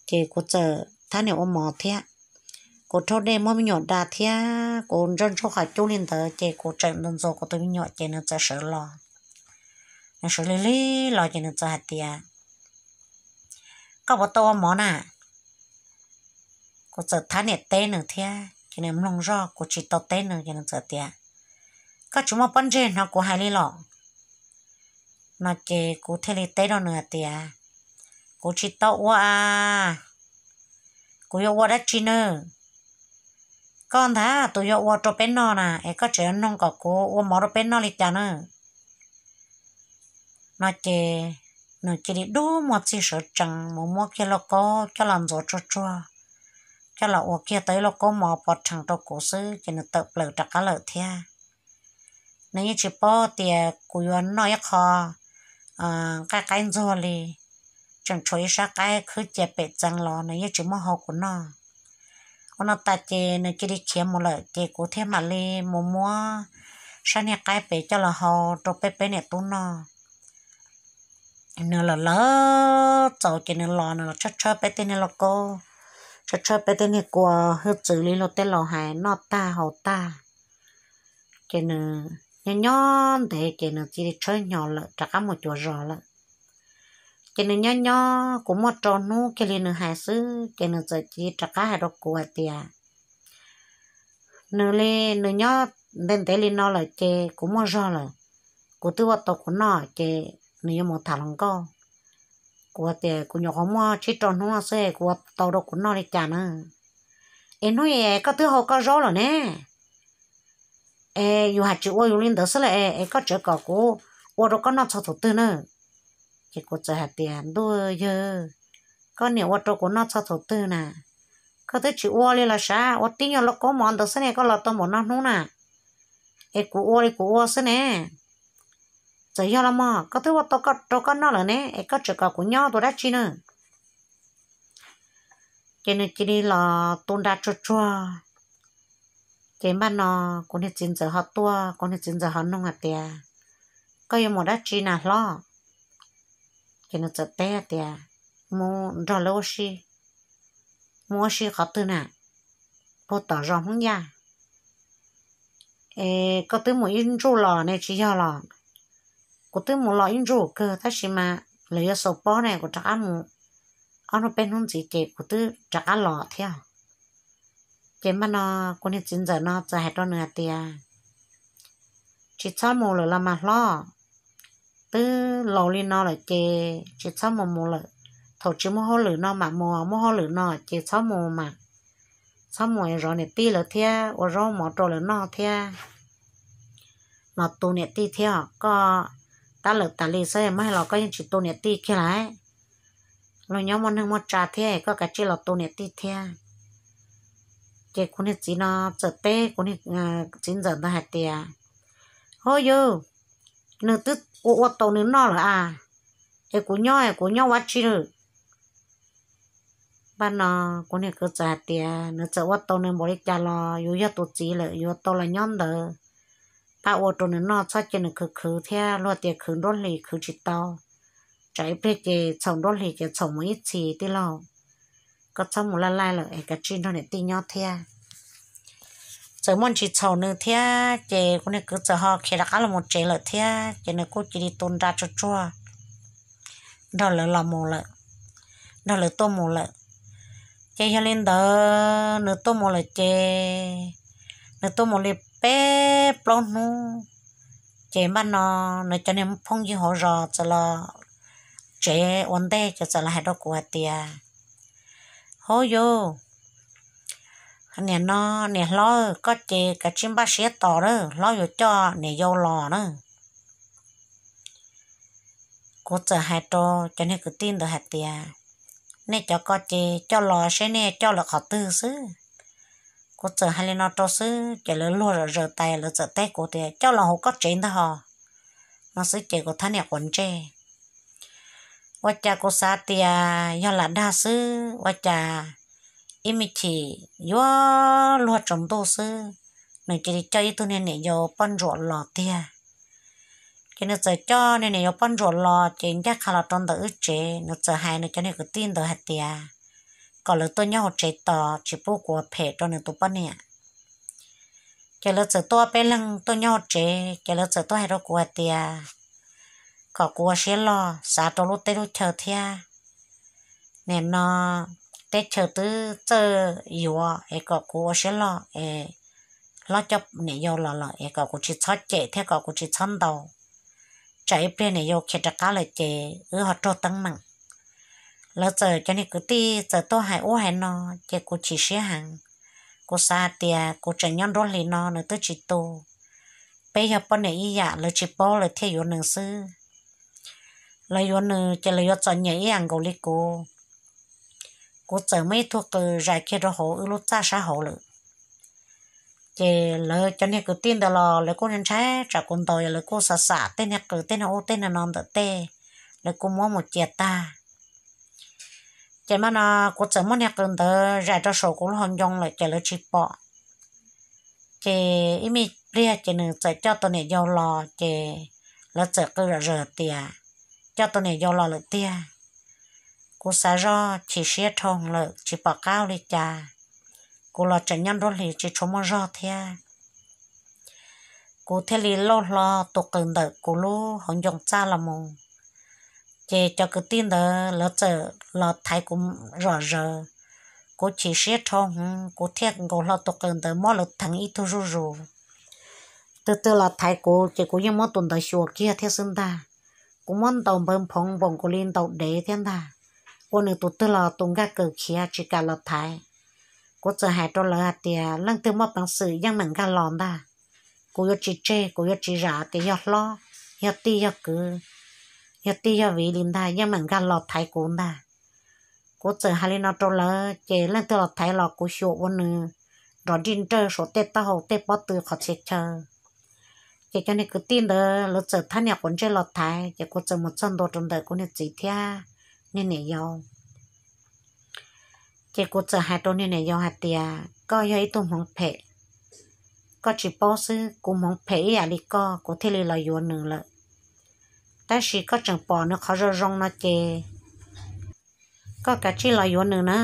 Ces kuv txawm thab niam ua mov thiab, kuv rhaub dej muab me nyuam da thiab kuv ntsaub ntsaub qhov cub li ntawd ces kuv tseem ntxuag ntxuag kuv tus me nyuam ces nws txawm sawv los. Nws sawv lig lig los ces nws txawm hais tias, koj puas tau ua mov na? Kuv txawm thab niam teb nws thiab ces nws mloog zoj kuv tsis tau teb nws ces nws txawm tias, koj tsis muaj pob ntseg hnov kuv hais li los? No ces kuv thiaj li teb rau nws hais tias, kuv tsis tau ua a, kuv yuav ua dab tsi nawb? Koj ntag tus yuav ua rau peb noj na es koj tseem yuav noog kom kuv ua mov rau peb noj li cas na? No ces nws cia li dub muag txij sawv tsees mus muab kiag lauj kaub coj los ntxuav tsuag tsuag, coj los ua kiag tau ib lauj kaub mov pov rhees rau kuv xwb ces nws tawm plaws rov qab lawm thiab. Nws yeej tsis paub tias kuv yuav noj ib qho nqaij qaib ntxuag li, tseem tshuav ib sab qaib khwb cia pem txee los nws yeej tsis muab hau kuv noj. Ua no tas ces nws cia li khiav mus lawm ces kuv thiaj mam li mus muab sab niag qaib pem coj los hau rau peb peb niam tub noj. Nws lawv lawv txaus ces nws los nws los tshawb tshawb peb tej niag lauj kaub, tshawb tshawb peb tej niag kua hwj txwv li luag tej laus hais noj tag haus tag. Ces nws nyob nyob ntev ces nws cia li tshawb hnyo lawm rov qab mus cuav zos lawm. Ces nws nyob nyob kuv muaj rau hnub kiag li nws hais xwb ces nws txawm cia li rov qab hais rau kuv hais tias, nws li, nws nyob ntev ntev li no lawm ces kuv muaj zog lawm, kuv twb ua tau kuv noj ces nws yuav mus tham hluas nkauj. Kuv tias kuv nyuam qhuav muaj tsib rau hnub no xwb kuv ua tau rau kuv noj li cas na? Es hnub es koj twb hau koj zaub lawm ne, es yus hais tsis ua yus li ntawd xwb lawm es koj tseem kom kuv ua rau koj noj txog thaum twg na? Ces kuv txawm hais tias, ntuj yawg, koj niam ua rau kuv noj txog thaum twg na? Koj twb tsis ua li los sav, ua tib nyuag lauj kaub mov ntawd xwb ne koj los tau npaum no hnub na, es kuv ua li kuv ua xwb ne. Txawm yog los mas koj twb ua tau rau koj noj lawm ne es koj tseem kom kuv nyob ua dab tsi na? Ces nws cia li los tu nra tsuag tsuag. Ces npaj no kuv niag txiv ntxawm ho tuaj, kuv niag txiv ntxawm ho nug hais tias, koj yuav mus dab tsi na hlob? Ces nws txawm teb tias, mus nrog lawv ua si. Mus ua si qhov twg na? Puag tom zos Hmoob Yaj. Es koj twb mus ib ntsuj los ne tsis yog los? Kuv twb mus los ib ntsuj kawg tab sis mas lawv yuav xaus pob ne kuv rov qab mus ob hnub peb hnub ntxiv ces kuv twb rov qab los thiab. Ces npaj no kuv niag txiv ntxawm no txawm hais rau nws hais tias, tsis txhob mus lawm los mas hlob, twb laus li no lawm ces tsis txhob mus mus lawm. Thaum tsis muaj hauj lwm no mam mus, muaj hauj lwm no ces txhob mus mas, txhob mus zov niam tij lawv thiab ua zaub mov rau lawv noj thiab, los tu niam tij thiab. Koj tab lawm tas li xwb mas los koj yeej tsis tu niam tij kiag lawm. Luag nyob muaj neeg muaj tsa thiab koj kav tsij los tu niam tij thiab. Ces kuv niag txiv no txawm teb kuv niag txiv ntxawm ntawd hais tias, hauj yawg, nws twb ua ua tau nws noj lawm a, es kuv nyob es kuv nyob ua dab tsi lawm? Npaj no kuv niag kwv txawm hais tias, nws txawm ua tau nws npaum li cas los yus yog tus txiv lawm yuav tau los nyob ntawd, pab ua rau nws noj, txhob cia nws khwv khwv thiab. Luag tias khwv nruab hlis khwv tsis tau, tsam ib pliag ces txhaum nruab hlis ces txhaum mus ib txhis tij laug. Koj txhob mus laj laij lawm es kav tsij nrog niam tij nyob thiab. Txawm muaj ntsis txhaum nws thiab ces kuv niag kwv txawm ho khiav rov qab los mus tsev lawm thiab ces nws kuj cia li tu nra tsuag tsuag nrog lawv los mus lawm, nrog lawv tuaj mus lawm. Ces yog li ntawd nws tuaj mus lawm ces nws tuaj mus li peb plaub hnub, ces npaj no nws cov niag phooj ywg hauv zos txawm los tsev ua ntej ces txawm los hais rau kuv hais tias, hauj yawg, Niam no, niam hlob, koj ces kav tsij npaj siab tos na, hlob yuav coj niam yau los na. Kuv txawm hais rau cov niag kwv tij ntawd hais tias, nej cov ko ces coj los seb nej coj lawv qhov twg xwb. Kuv txawm hais li no rau xwb ces lawv luag zom zaws tas, lawv txawm teb kuv tias, coj los hauv koj tsev ntag hos, no xwb ces kuv thab niam quav ntsej. Ua cas kuv xav tias yog lam dag xwb, ua cas ib me chim yuav luag tsaus ntuj xwb, nws cia li coj ib tug niag niam yau poj ntsuam los tiag. Ces nws txawm coj niag niam yau poj ntsuam los ces ncaj qha los rau ntawm wb tsev, nws txawm hais nws cov niag kwv tij ntawd hais tias kom lawv tuaj nyob hauv tsev tos, tsis pub kuv ua phem rau nws tus poj niam. Ces lawv txawm tuaj ob peb leeg tuaj nyob hauv tsev, ces lawv txawm tuaj hais rau kuv hais tias kom kuv ua siab loj, xav rau lub teb lub chaw thiab. Nim no teb chaws twb txawj yuav es kom kuv ua siab loj es hlob coj niam yau los lawm es kom kuv tsis txhob cem thiab kom kuv tsis txhob ntaus, tsam ib pliag niam yau khiav rov qab lawm ces wb ho raug teeb meem. Lawv txawm, cov niag kwv tij txawm tuaj hais ub hais no, ces kuv chim siab heev. Kuv xav hais tias kuv tseem nyob nruab hlis no nws twb tsis tu, peb yog poj niam ib yam, lawv tsis paub lawv thiaj yuav nws xwb. Lawv yuav nws ces lawv yuav txom nyem ib yam nkaus li kuv. Kuv txawm muab ib tug qws zais kiag rau hauv wb lub txaj sab hauv lawm. Ces lawv cov niag kwv tij ntawd los lawv kuj ntshai tsam kuv ntaus, lawv kuj xam xam tej niag qws tej niag ub tej niag no ntawm tej, lawv kuj muab mus cia tag. Ces mas no kuv txawm muab niag qws ntawd zais rau saum kuv lub hauv ncoo lawm ces lawv tsis pom. Ces ib me pliag ces nws txawm coj tus niam yau los ces lawv txawm qw zom zaws tias coj tus niam yau los lawm tiag. Kuv xav zoj chim siab dhau lawm tsis pom qab ua li cas, kuv los tseem nyob nruab hlis tsis tshua muaj zog thiab. Kuv thiaj li lauj hlo tus qws ntawm kuv lub hauv ncoo txaj los mus. Ces cov kwv tij ntawd lawv txawm los thaiv kuv zom zaws. Kuv chim siab dhau heev, kuv thiaj nkaus hlo tus qws ntawd muab lawv theev ib tug zuj zus. Twg twg los thaiv kuv ces kuv yeej muab tus ntawd xyuas kiag thiab xwb ntag. Kuv muab ntaus npawv nphoov npaum nkaus li ntaus dev thiab ntag. Ua nws tus twg los tus nkag kaws khiav tsis kam los thaiv. Kuv txawm hais rau lawv hais tias leej twg muaj peev xwm yeej meem nkag los ntag. Kuv yuav tsis tseg, kuv yuav tsis zam tias yog hlob, yog tij yog kwv, yog tij yog viv li ntag, yeej meem nkag los thaiv kuv ntag. Kuv txawm hais li no rau lawv ces leej twg los thaiv los kuv xyuas ua nws nrov nrij nrawj saum tej taub hau tej pob tw qhov txhia chaw. Ces cov niag kwv tij ntawd lawv txawm thab niag quav ntsej los thaiv ces kuv txawm mus txog ntua rau ntawm kuv niag txiv thiab niag niam yau. Ces kuv txawm hais rau niag niam yau hais tias koj yog ib tug hmoov phem, koj tsis paub xwb, kuv hmoov phem ib yam li koj kuv thiaj li los yuav nws lawm. Tab sis koj tseem pom nws qhov zoo zoo no ces koj kav tsij los yuav nws na.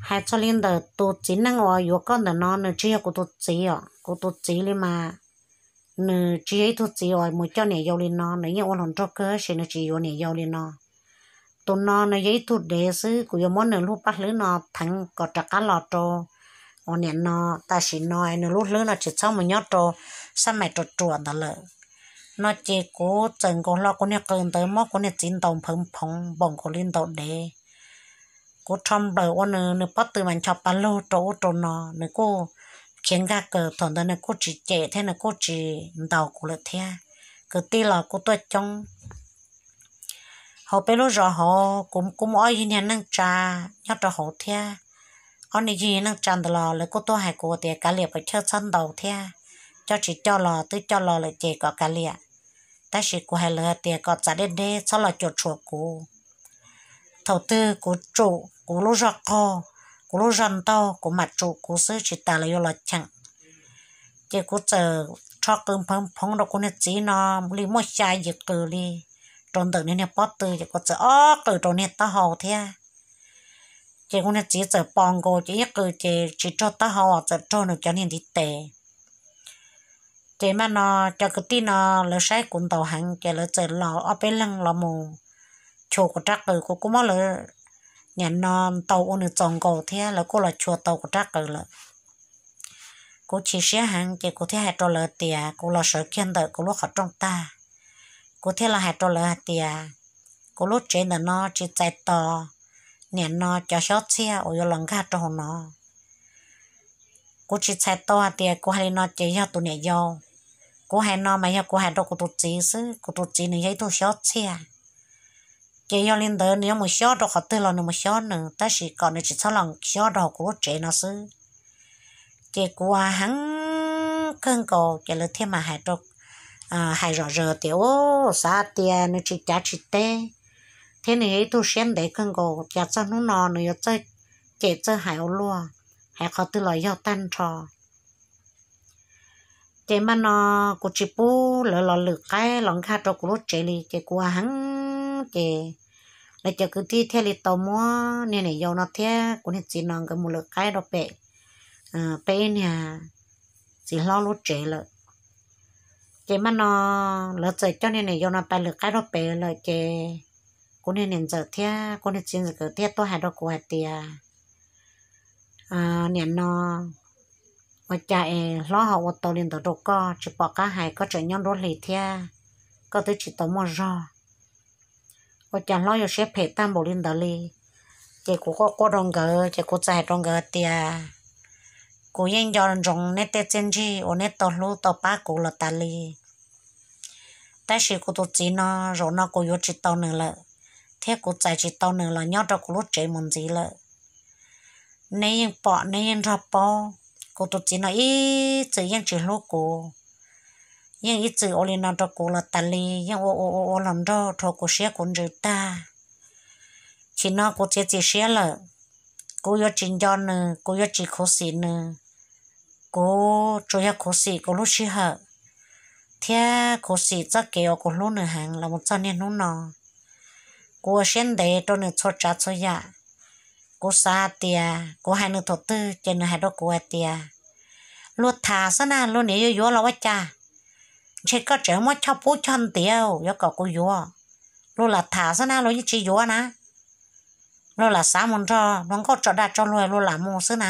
Hais txog li ntawm tus txiv neej uas yuav koj ntawm no nws tsis yog kuv tus txiv os, kuv tus txiv li mas nws tsis yog ib tug txiv uas mus coj niam yau li no, nws yeej ua hluas nraug kawg tab sis nws tsis yuav niam yau li no. Tus no nws yog ib tug dev xwb, kuv yuav muab nws lub paj hlwb no theev kom rov qab los rau uas niam no, tam sim no nws lub hlwb no tsis txhob mus nyob rau sab mais ruam ruam ntawd lawm. No ces kuv txawm nkaus hlo kuv niag qws ntawd muab kuv niag txiv ntaus nphawv nphoov npaum nkaus li ntaus dev. Kuv rho nplawm ua nws, nws pob tw mas ncho pa lug rau ub rau no, nws kuj khiav nkag kaws, thaum ntawd nws kuj tsis cem thiab nws kuj tsis ntaus kuv lawm thiab. Kwv tij los kuj tuaj coob. Hauv peb lub zos hauv kuv kuj muaj ob yig niag neej tsa nyob rau hauv thiab. Ob niag yig neej tsa ntawd los lawv kuj tuaj hais kuv tias kav liam, pam chawj txhob ntaus thiab, coj tsis coj los twb coj los lawm ces kom kav liam. Tab sis kuv hais lawv tias kom txav deb deb txhob los cuam tshuam kuv. Thaum twg kuv tsum kuv lub zog qaug, kuv lub zog ntaug kuv mam tsum kuv xwb, tsis tas lawv yuav los cheem. Ces kuv txawm rho qws nphawv nphoov rau kuv niag txiv no li muaj xya yim qws li rau ntawm nws niag pob tw, ces kuv txawm ob qws rau niag taub hau thiab. Ces kuv niag txiv txawm pos nkaus ces ib qws ces tsis raug taub hau, txawm raug nws cov niag ntiv tes. Ces mas no cov kwv tij no lawv saib kuv ntaus heev ces lawv txawm los ob peb leeg los mus chua kuv rab qws, kuv kuj muab lawv niam no ntaus ua nws txaus nkaus thiab, lawv kuj los chua tau kuv rab qws lawm. Kuv chim siab heev ces kuv thiaj hais rau lawv tias kuv los sawv kiag ntawm kuv lub qhov rooj tag. Kuv thiaj los hais rau lawv hais tias kuv lub tsev ntawm no tsis txais tos niam no cov xyob txhiaj uas yuav los nkag rau hauv no. Kuv tsis txhais tau hais tias kuv hais li no ces yog tus niam yau. Kuv hais no mas yog kuv hais rau kuv tus txiv xwb, kuv tus txiv nws yog ib tug xyob txhiaj. Ces yog li ntawd nws yuav mus xyob rau qhov twg los nws mus xyob nws, tab sis kom nws tsis txhob los xyob rau hauv kuv lub tsev no xwb. Ces kuv heev kawg nkaus ces lawv thiaj mam hais rau, hais zom zaws tias, u, xav tias nws tsis cav tsis teb thiab nws yog ib tug siab ntev kawg nkaus, cas txog hnub no nws yuav txawj cem txawj hais ua luaj, hais qhov twg los yog tag nrho. Ces mas no kuv tsis pub lawv los lwm qaib los nkag rau kuv lub tsev li, ces kuv ua heev ces lawv cov kwv tij thiaj li tau muab niag niam yau no thiab kuv niag txiv no nkawd mus lwm qaib rau pem peb ib niag txiv hlob lub tsev lawm. Ces mas no lawv txawm coj niag niam yau no pais lwm qaib rau pem lawm ces kuv niag niam ntxawm thiab kuv niag txiv ntxawm nkawd thiaj tuaj hais rau kuv hais tias, niam no, ua cas es hlob ho ua tau li ntawd rau koj, tsis pom qab hais, koj tseem nyob nruab hlis thiab koj twb tsis tau muaj zog, ua cas hlob yuav siab phem tag npaum li ntawd li? Ces kuv quaj quaj rau nkawd ces kuv txawm hais rau nkawd tias, kuv yeej nco ntsoov neb tej txiaj ntsig uas neb tau hlub tau pab kuv los tas li, tab sis kuv tus txiv no, zaum no kuv yuav tsis tau nws lawm, thiab kuv txais tsis tau nws los nyob rau kuv lub tsev mus ntxiv lawm. Neb yeej pom neb yeej nrog paub, kuv tus txiv no ib txwm yeej tsis hlub kuv, yeej ib txwm ua li no rau kuv los tas li, yeej ua ua ua ua los nraug rhuav kuv siab kuv ntsws tag. Chim no kuv txiav txim siab lawm, kuv yuav tsis nco nws, kuv yuav tsis khuv xim nws, kuv tsuas yog khuv xim kuv lub sij hawm thiab khuv xim txoj kev uas kuv hlub nws heev los mus txog niaj hnub no. Kuv ua siab ntev rau nws txhua tsav txhua yam. Kuv xav tias kuv hais nws thaum twg ces nws hais rau kuv hais tias, luag tham xwb na, luag niam yuav yuav los ua cas, ntshe koj tseem muab choj pub choj ntiav yuav kom kuv yuav. Luag lam tham xwb na, luag yeej tsis yuav na. Luag lam xav mus nrog hluas nkauj tso dag tso luag, luag lam mus xwb na.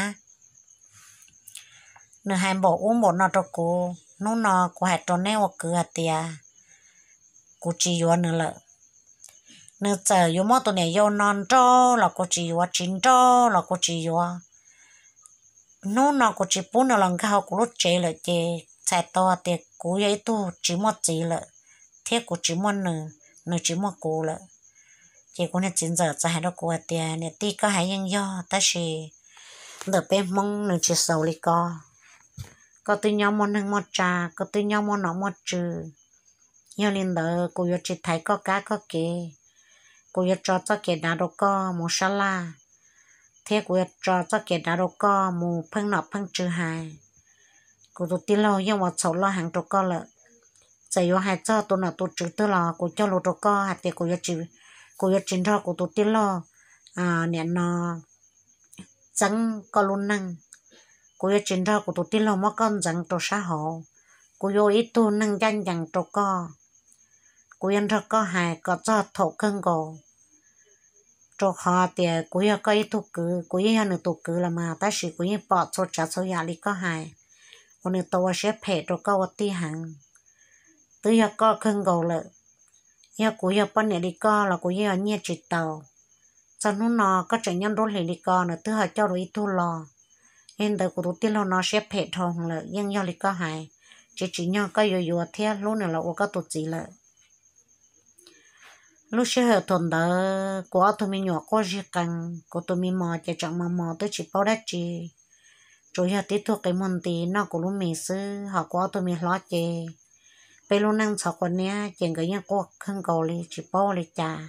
Nws hais npaum ub npaum no rau kuv, hnub no kuv hais rau neb ua kwv hais tias kuv tsis yuav nws lawm. Nws txawm yuav muab tus niam yau no nrauj los kuv tsis yuav, tsis nrauj los kuv tsis yuav. Hnub no kuv tsis pub nws los nkag hauv kuv lub tsev lawm ces txhais tau tias kuv yog ib tug tsis muaj txiv lawm, thiab kuv tsis muaj nws, nws tsis muaj kuv lawm. Ces kuv niag txiv ntxawm txawm hais rau kuv hais tias, niam tij, koj hais yeej yog, tab sis ntawm peb Hmoob nws tsis xaus li ko. Koj twb nyob muaj neej muaj tsa, koj twb nyob muaj nom muaj tswv. Yog li ntawd kuv yuav tsis thaiv koj kab koj kev, kuv yuav tso txoj kev dav rau koj mus sab laj, thiab kuv yuav tso txoj kev dav rau koj mus pheej nom pheej tswv hais. Kuv tus tij laug yeej ua txhaum loj heev rau koj lawm. Txawm yuav hais txog tus nom tus tswv twg los kuv cog lus rau koj hais tias kuv yuav tsis nrog kuv tus tij laug niam no txeeb koj lub neej. Kuv yuav tsis nrog kuv tus tij laug muab koj ntxeev rau sab hauv. Kuv yuav ua ib tug neeg ncaj ncees rau koj. Kuv yuav nrog koj hais kom txog thaum kawg nkaus, rau qhov tias kuv yog koj ib tug kwv, kuv yeej yog nws tus kwv los mas, tab sis kuv yeej pom txhua tsav txhua yam li koj hais, uas nws tau ua siab phem rau koj ua tij heev. Twb yog koj kawg nkaus lawm. Yog kuv yog poj niam li koj los kuv yeej yuav nyiaj tsis tau. Txog hnub no koj tseem nyob nruab hlis li ko, nws twb ho coj dua ib tug los. Yog li ntawd kuv tus tij laug no siab phem dhau lawm, yeej yog li koj hais, tsis tsim nyog koj yuav yuav thiab hlub nws los ua koj tus txiv lawm. Lub sij hawm thaum ntawd kuv ob tug me nyuam quaj zig qees, kuv tus me mos ces tseem mos mos twb tsis paub dab tsi, tsuas yog tib tug qi muag nti noj kuv lub mis xwb, ho kuv ob tug me hlob ces peb lub neej ntxhov quav niab ces nkawd yeej quaj kawg nkaus li tsis paub ua li cas.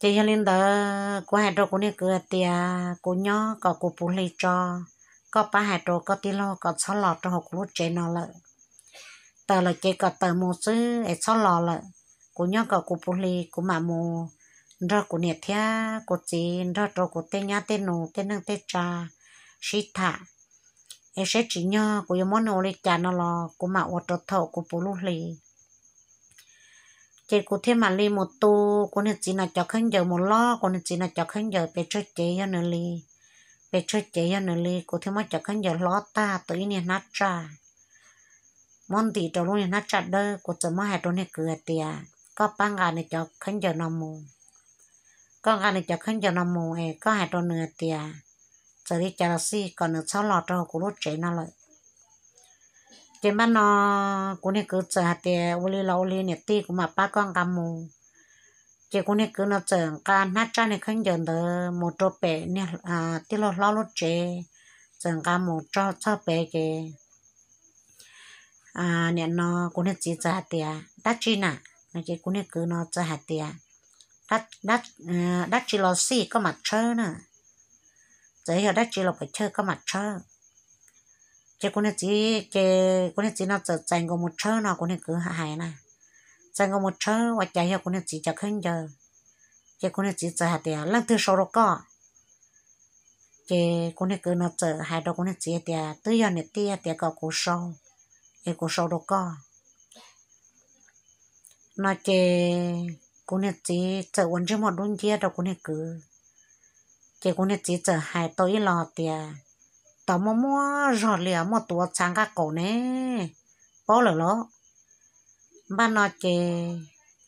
Ces yog li ntawd kuv hais rau kuv niag kwv hais tias kuv nyob kom kuv puv hli tso, koj pab hais rau koj tij laug kom txhob los rau hauv kuv lub tsev no lawm. Tawm lawm ces kom tawm mus xwb es txhob los lawm. Kuv nyob kom kuv puv hli kuv mam mus nrog kuv niam thiab kuv txiv nrog rau kuv tej nyab tej nus tej neej tej tsa sib tham, es saib tsim nyog kuv yuav muab nws ua li cas no los kuv mam ua rau thaum kuv puv lub hli. Ces kuv thiaj mam li mus tu kuv niag txiv no cov khaub ncaws mus lob kuv niag txiv no cov khaub ncaws pes tsawg cev yog nws li, pes tsawg cev yog nws li, kuv thiaj muab cov khaub ncaws hlob tag tau ib niag hnab tsaj, muab ntim rau lub niag hnab tsaj dawb. Kuv txawm muab hais rau niag kwv hais tias koj pab nqa nws cov khaub ncaws no mus, koj nqa nws cov khaub ncaws no mus es koj hais rau nws hais tias txawm li cas los xij kom nws txhob los rau kuv lub tsev no lawm. Ces npaj no kuv niag kwv txawm hais tias, Ua li los ua li, niam tij, kuv mam pab koj nqa mus. Ces kuv niag kwv no txawm nqa hnab tsaj niag khaub ncaws ntawd mus rau pem tij laug hlob lub tsev, txawm nqa mus txog pem ces nim no kuv niag txiv txawm hais tias, Dab tsi na? No ces kuv niag kwv no txawm hais tias, Dab tsi los xij, koj mam tshawb na. Txawm yog dab tsi los puas chawj, koj mam tshawb. Ces kuv niag txiv, ces kuv niag txiv no txawm txais nkaus mus tshawb no, kuv niag kwv hais na, txais nkaus mus tshawb ua cas yog kuv niag txiv cov khaub ncaws. Ces kuv niag txiv txawm hais tias, Leej twg sau rau koj? Ces kuv niag kwv no txawm hais rau kuv niag txiv tias, Twb yog niam tij hais tias kom kuv sau, es kuv sau rau koj. No ces kuv niag txiv txawm ua ntsej muag dub nciab rau kuv niag kwv. Ces kuv niag txiv txawm hais tau ib los tias, Tau muaj muaj zog li os, muaj tus ua txha nqaj qaum ne, paub lawm los? Npaj no ces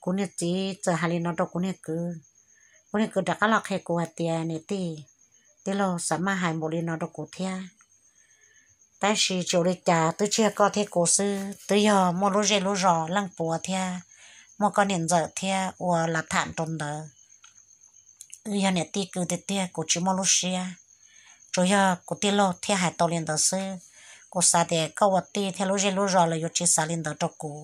kuv niag txiv txawm hais li no rau kuv niag kwv. Kuv niag kwv rov qab los qhia kuv hais tias, Niam tij, tij laug xav maj hais npaum li no rau kuv thiab, tab sis tsis ua li cas, twb tsis yog koj thiab kuv xwb, twb yog muaj lub zej lub zos leej puav thiab muaj koj niam ntxawm thiab ua lav tham rau ntawd. Wb yog niam tij kwv tiag tiag, kuv tsis muaj lub siab. Tsuas yog kuv tij laug thiaj hais tau li ntawd xwb. Kuv xav tias koj ua tij thiab lub zej lub zos lawv yuav tsis xav li ntawd rau kuv.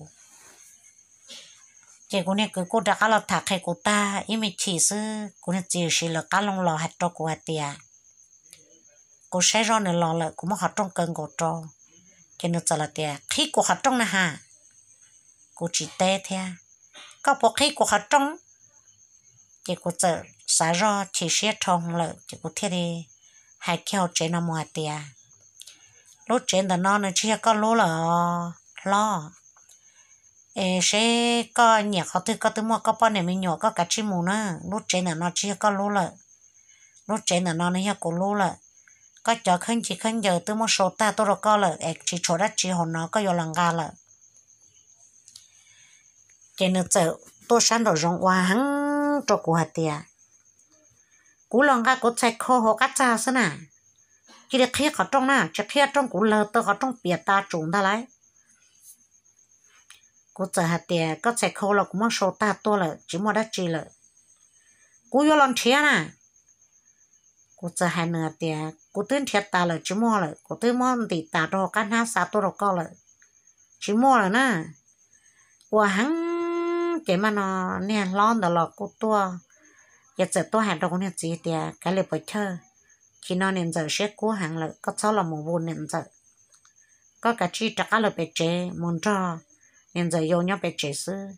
Ces kuv niag kwv kuj rov qab los tham qhia kuv tag ib me chim xwb, kuv niag txiv siv lawv qab loo los hais rau kuv hais tias, kuv saib zoj nws los lawm, kuv muab qhov rooj kaw nkaus rau. Ces nws txawm los tias, Qhib kuv qhov rooj na has. Kuv tsis teb thiab, Koj puas qhib kuv qhov rooj? Ces kuv txawm xav zoj chim siab dhau lawm ces kuv thiaj li hais kiag hauv tsev no mus hais tias, Lub tsev ntawm no nws tsis yog koj lub lawm os hlob. Es seb koj nyiam qhov twg, koj twb muaj koj poj niam me nyuam, koj kav tsij mus na. Lub tsev ntawm no tsis yog koj lub lawm, lub tsev ntawm no nws yog kuv lub lawm. Koj cov khaub ncaws khaub ncaws twb muab sau tag tuaj rau koj lawm es tsis tshuav dab tsi hauv no, koj yuav los nqa lawm. Ces nws txawm tuaj sab nraum zoov ua heev rau kuv hais tias, Kuv los nqa kuv txhais khau hauv qab txag xwb na, cia li qhib qhov rooj na, tsis qhib rooj kuv lawg tau qhov rooj piam tas tsum ntag lauj. Kuv txawm hais tias, Koj txhais khau los kuv muab sau tag tuaj lawm, tsis muaj dab tsi lawm. Kuv yuav los nrhiav na. Kuv txawm hais nws tias, Kuv twb nrhiav tas lawm, tsis muaj lawm, kuv twb muab ntim tas rau hauv qab hnab xa tuaj rau koj lawm, tsis muaj lawm na. Ua heev ces mas no niag hlob ntawd los kuj tuaj, ces txawm tuaj hais rau kuv niag txiv tias, Kav liam puas chawj, chim no niam ntxawm siab kub heev lawm, koj txhob los mus vus niam ntxawm. Koj kav tsij rov qab lawm pem tsev mus nrog niam ntxawm yau nyob pem tsev xwb.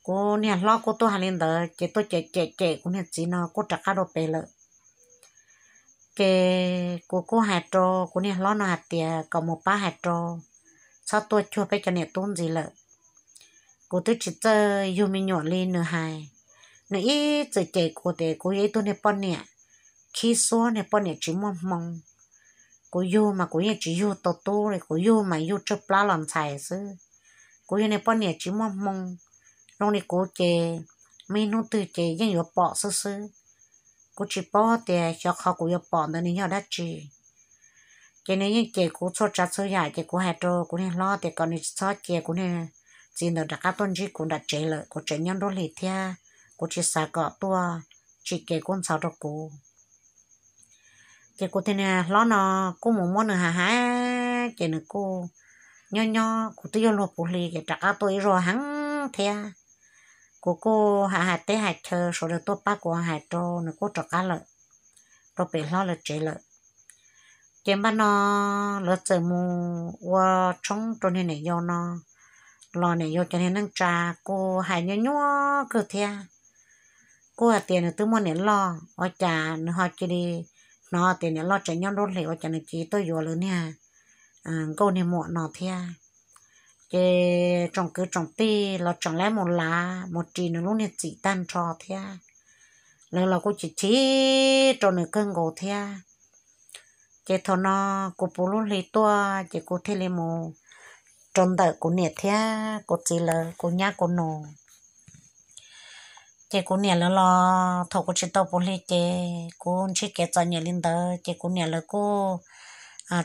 Kuv niag hlob kuj tuaj hais li ntawd ces tuaj cem cem cem kuv niag txiv no kuj rov qab rau pem lawm. Ces kuv kuj hais rau kuv niag hlob no hais tias kom mus pab hais rau, txhob tuaj cuag peb cov niam tub ntxiv lawm. Kuv twb tsis txawj yug me nyuam li nws hais. Nws ib txwm cem kuv tias kuv yog ib tug niag poj niam khib xuab, niag poj niam tsis muaj hmoo. Kuv yug mas kuv yeej tsis yug tau tub li, kuv yug mas yug tsawg plab los ntxhais xwb. Kuv yog niag poj niam tsis muaj hmoo, zoo li kuv ces muaj ib hnub twg ces yeej yuav pom xwb xwb. Kuv tsis paub tias xyov qhov kuv yuav pom ntawd nws yog dab tsi. Ces nws yeej cem kuv txhua tsav txhua yam, ces kuv hais rau kuv niag hlob tias kom nws tsis txhob cia kuv niag txiv ntawd rov qab tuaj ntsib kuv nram tsev lawm, kuv tseem nyob nruab hlis thiab, kuv tsis xav kom tuaj tsim kev kub ntxhov rau kuv. Ces kuv tus niag hlob no kuj mus muab nws hais hais, ces nws kuj nyob nyob, kuv twb yog luag puv hli ces rov qab tuaj ib zaug heev thiab. Kuv kuj hais hais teb hais chaw, sawv daws tuaj pab kuv hais rau nws kuj rov qab lawm, rau pem hlob lawv tsev lawm. Ces npaj no lawv txawm mus ua tshoob rau niag niam yau no los, niam yau cov niag neej tsa kuj hais nyuaj nyuaj kawg thiab. Kuj hais tias nws twb muaj niam loj, ua cas nws ho cia li hnov tias niam loj tseem nyob nruab hlis, ua cas nws cia li tuaj yuav lawv niag nkauj niag muam no thiab. Ces tsoom kwv tsoom tij los tseem lab mus lav mus ris nws lub niag txim tag nrho thiab. Lawv los kuj chim chim rau nws kawg nkaus thiab. Ces thaum no kuv puv lub hli tuaj ces kuv thiaj li mus rau ntawm kuv niam thiab kuv txiv lawv, kuv nyab kuv nus. Ces kuv niam lawv los thaum kuv tsis tau puv hli ces kuv ntsib kev txom nyem li ntawd ces kuv niam lawv kuj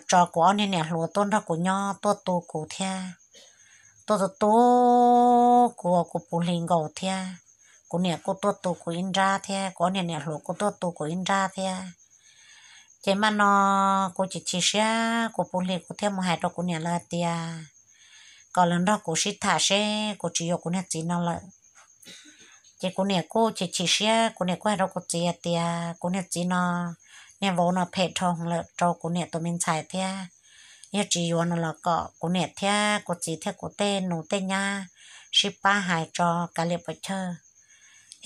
tso kuv ob niag niam hluas tuaj nrog kuv nyob tuaj tu kuv thiab. Tuaj tu tu kuv, kuv puv hli nkaus thiab. Kuv niam kuj tuaj tu kuv ib nrab thiab, kuv ob niag niam hluas kuj tuaj tu kuv ib nrab thiab. Ces mam no kuv chim chim siab, kuv puv hli kuv thiaj mus hais rau kuv niam lawv hais tias kom lawv nrog kuv sib tham seb kuv tsis yuav kuv niag txiv no lawm. Ces kuv niam kuj chim chim siab, kuv niam kuj hais rau kuv txiv hais tias kuv niag txiv no, niag vauv no phem dhau lawm rau kuv niam tus me ntxhais thiab. Yog tsis yuav no los kom kuv niam thiab kuv txiv thiab kuv tej nus tej nyab sib pab hais tso kav liam pov chawj.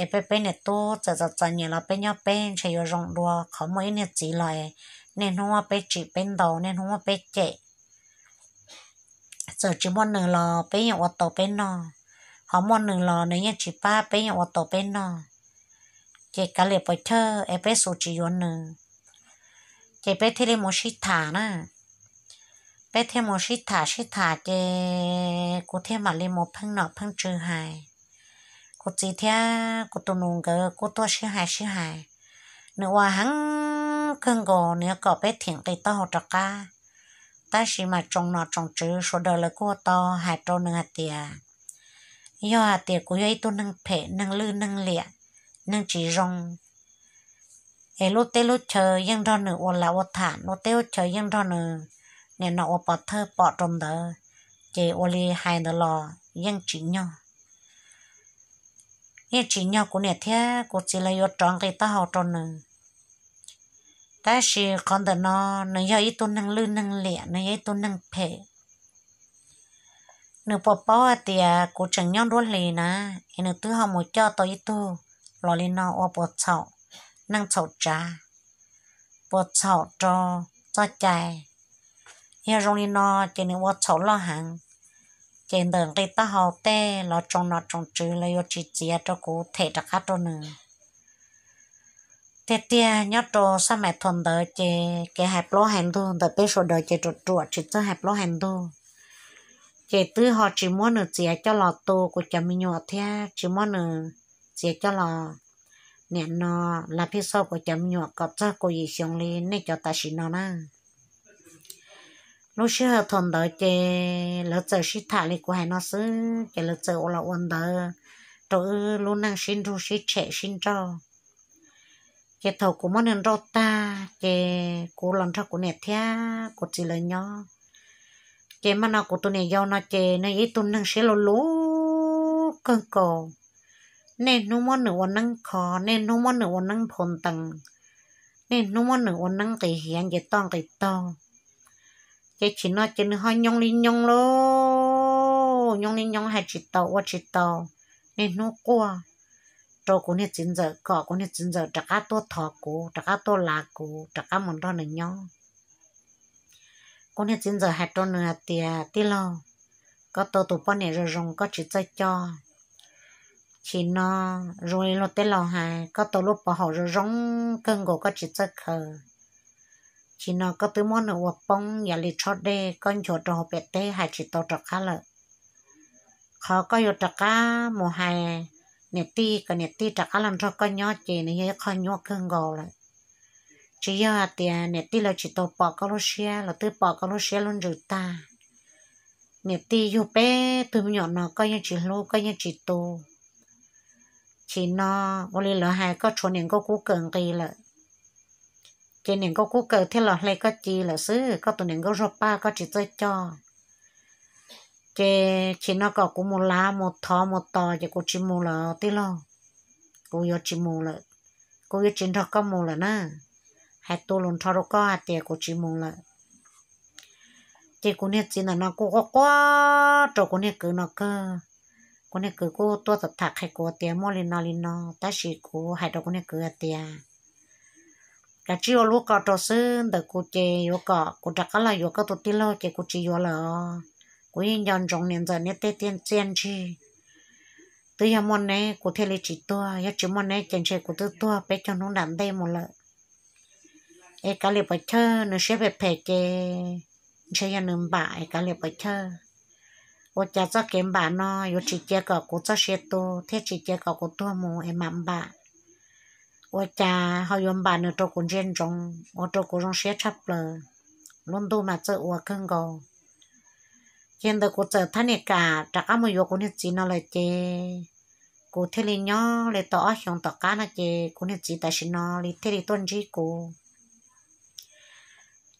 Es peb, peb niam tub txawm txom txom nyem los peb nyob peb ntshe yuav zoo dua qhov muaj ib niag txiv los niaj hnub muab peb tsim peb ntaus, niaj hnub muab peb cem. Txawm tsis muaj nws los peb yeej ua tau peb noj, ho muaj nws los nws yeej tsis pab peb yeej ua tau peb noj. Ces kav liam pov chawj es peb xus tsis yuav nws. Ces peb thiaj li mus sib tham na. Peb thiaj mus sib tham sib tham ces kuv thiaj mam li mus pheej nom pheej tswv hais. Kuv txiv thiab kuv tus nus nkawd kuj tuaj sib hais sib hais. Nws ua heev kawg nkaus, nws yuav kom peb thim nqi taub hau rov qab. Tab sis mas tsoom nom tsoom tswv sawv daws lawv kuj tau hais rau nws hais tias, yog hais tias kuv yog ib tug neeg phem, neeg lwj neeg liam, neeg tsis zoo, es lub teb lub chaw yeej nrog nws ua lav ua tham, lub teb lub chaw yeej nrog nws nim no ua pov thawj pom rau ntawd, ces ua li hais ntawd los yeej tsim nyog. Yeej tsim nyog kuv niam thiab kuv txiv lawv yuav rov nqi taub hau rau nws. Tab sis qhov ntawm no, nws yog ib tug neeg lwj neeg liam, nws yog ib tug neeg phem. Nws puas paub hais tias kuv tseem nyob nruab hlis na, es nws twb ho mus coj tau ib tug los li no ua puas txhaum neej txhaum tsav, puas txhaum rau txoj cai. Yog zoo li no ces nws ua txhaum loj heev, ces ntawm nqi taub hau tej los tsoom nom tsoom tswv lawv yuav tsis txiav rau kuv them rov qab rau nws. Tiag tiag nyob rau xab mais thaum ntawd ces kev hais plaub hais ntug ntawm peb sawv daws ces ruam ruam tsis txawj hais plaub hais ntug. Ces twb ho tsis muab nws txiav coj los tu kuv cov me nyuam thiab tsis muab nws txiav coj los nim no lav phij xauj kuv cov me nyuam kom txog kaum yim xyoo li nej cov tam sim no na. Lub sij hawm thaum ntawd ces lawv txawm sib tham li kuv hais no xwb ces lawv txawm ua los ua ntawd rau wb lub neej sib nrug sib tshem sib nrauj. Ces thaum kuv muab nws nrauj tag ces kuv los nrog kuv niam thiab kuv txiv lawv nyob. Ces mas no kuv tus niam yau no ces nws yog ib tug neeg siab luv luv kawg nkaus. Niaj hnub muab nws ua neeb kho, niaj hnub muab nws ua neeb nphau ntees, niaj hnub muab nws ua neeb nqis hiav nce toj nqis taug. Ces tsim no ces nws ho nyoo li nyoo lauj, nyoo li nyoo hais tsis tau ua tsis tau, niaj hnub quaj rau kuv niag txiv ntxawm kom kuv niag txiv ntxawm rov qab tuaj thov kuv, rov qab tuaj lav kuv, rov qab mus nrog nws nyob. Kuv niag txiv ntxawm hais rau nws hais tias, tij laug, koj tau tus poj niam zoo zoo koj tsis txawj coj. Chim no zoo li luag tej laus hais, koj tau lub pov haum zoo zoo kawg nkaus koj tsis txawj khaws. Chim no koj twb muab nws ua poob yam li tshob dej, koj nchuav rau hauv pem teb hais tsis tau rov qab lawm. Qhov koj yuav rov qab mus hais niam tij kom niam tij rov qab los nrog koj nyob ces nws yog ib qho nyuaj kawg nkaus lawm. Tsis yog hais tias niam tij lawv tsis tau pom koj lub siab, lawv twb pom koj lub siab lub ntsws tag. Niam tij yug peb tug me nyuam no koj yeej tsis hlub koj yeej tsis tu. Chim no ua li lawv hais koj tshuav niam nkauj kub kaws nqi lawm, ces niam nkauj kub kaws thiaj los hle koj ci lawm xwb, koj tus niam nkauj zuag paj koj tsis txawj coj. Ces chim no kom kuv mus lav mus thov mus tos ces kuv tsis mus lawm tij laug, kuv yuav tsis mus lawm, kuv yuav tsis nrog koj mus lawm na. Hais tu lus nrho rau koj hais tias kuv tsis mus lawm. Ces kuv niag txiv ntawm no kuj quaj quaj rau kuv niag kwv no kawg. Kuv niag kwv kuj tuaj tham tham qhia kuv tias muaj li no li no, tab sis kuv hais rau kuv niag kwv hais tias, kav tsij ua lub ko rau xwb, ntawm kuv ces yuav kom kuv rov qab los yuav koj tus tij laug ces kuv tsis yuav lawm os. Kuv yeej nco ntsoov niam ntxawm neb tej txiaj ntsig. Twb yog muaj neb kuv thiaj li tsis tuag, yog tsis muaj neb ces ntshe kuv twb tuag peb caug hnub nram ntej mus lawm. Es kav liam pov chawj, nws siab phem phem ces ntshe yog nws npam es kav liam pov chawj. Ua cas txoj kev npam no yuav tsis cia kom kuv txoj sia tu thiab tsis cia kom kuv tuag mus es mam npam? Ua cas ho yuav npam nws rau kuv ntsia ntsoov ua rau kuv zoo siab tshaj plaws? Lub ntuj mas txawj ua kawg nkaus. Ces ntawd kuv txawm thab niam kam rov qab mus yuav kuv niag txiv no lawm ces kuv thiaj li nyob li tau ob xyoos tom qab no ces kuv niag txiv tam sim no li thiaj li tuaj ntsib kuv.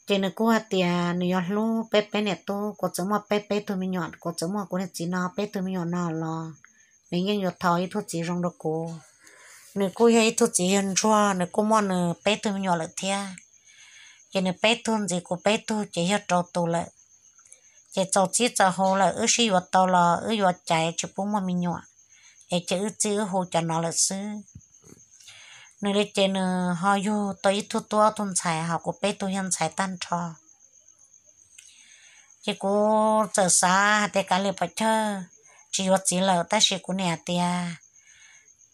Ces nws kuj hais tias nws yuav hlub peb peb niam tub, kuv txawm muaj peb peb tug me nyuam, kuv txawm muaj kuv niag txiv no peb tug me nyuam no los nws yeej yuav thov ib tug txiv zoo rau kuv. Nws kuj yog ib tug txiv yawg ntsuag, nws kuj muaj nws peb tug me nyuam lawm thiab. Ces nws peb tug ntxiv kuv peb tug ces yog rau tus lawm. Ces txaus txib txaus hu lawm wb sib yuav tau los wb yuav caiv tsis pub muaj me nyuam, es ces wb txij wb hu cov no lawm xwb. Nws li ces nws ho yug tau ib tug tub ob tug ntxhais, ho kuv peb tug yog ntxhais tag nrho. Ces kuv txawm xav hais tias kav liam pom chawj, tsis yuav txiv lawm, tab sis kuv niam tias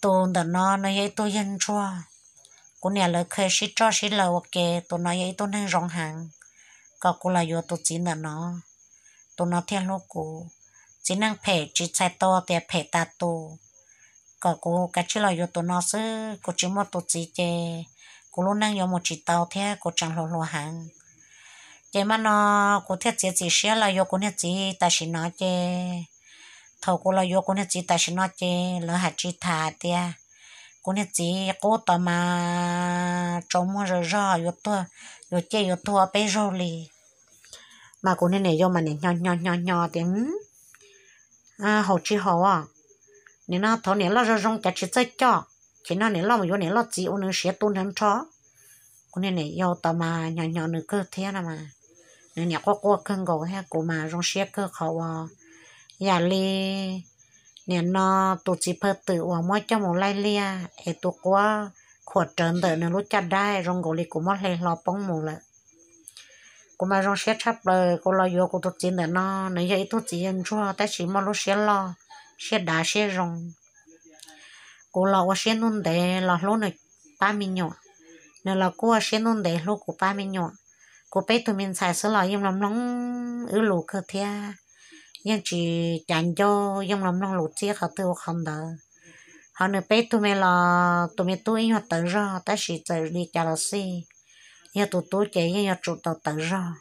tus ntawm no no yog ib tug yawg ntsuag. Kuv niam lawv kheev sib roj sib laws ua ke, tus no yog ib tug neeg zoo heev, kom kuv los yuav tus txiv ntawm no, tus no thiaj hlub kuv. Txiv neej phem tsis txhais tau tias phem tas tus, kom kuv kav tsij los yuav tus no xwb, kuv tsis muaj tus txiv ces kuv lub neej yuav mus tsis tau thiab kuv tseem hluas hluas heev. Ces mam no kuv thiaj txiav txim siab los yuav kuv niag txiv tam sim no ces, thaum kuv los yuav kuv niag txiv tam sim no ces lawv hais tsis tham hais tias kuv niag txiv qub tod mas tsaus muag zog zog, yuav tuag, yuav ciaj yuav tuag peb zaug li. Mas kuv niag niam yau mas niam hnyo hnyo hnyo hnyo tias, haus tsis haus, nim no thaum niam loj zoo zoo cas tsis txawj coj, ces no niam loj mus yuav niam loj txiv ua nws siav tu nrho nrho. Kuv niag niam yau tod mas hnyo hnyo nws kawg thiab no mas, nws niam quaj quaj kawg nkaus thiab, kuv mas zoo siab kawg qhov uas yam li nim no tus txiv phaw twm uas muab coj mus laij liaj es tus quab khuam rawv ntawm nws lub caj dab zoo nkaus li kuv muab hle hlo poob mus lawm. Kuv mas zoo siab tshaj plaws, kuv los yuav kuv tus txiv ntawm no, nws yog ib tug txiv yawg ntsuag tab sis muaj lub siab loj, siab dav siab zoo. Kuv los ua siab ntuj ntev los hlub nws pab me nyuam, nws los kuj ua siab ntuj ntev hlub kuv pab me nyuam. Kuv peb tug me ntxhais xwb los yeej mloog mloog wb lus kawg thiab, yeej tsis cav ncauj, yeej mloog mloog lus txib qhov twg ua qhov ntawd. Ho nws peb tug me los tus me tub ib nyuag tawv zog tab sis txawm li cas los xij, yog tus tub ces yeej yuav tsum tau tawv zog.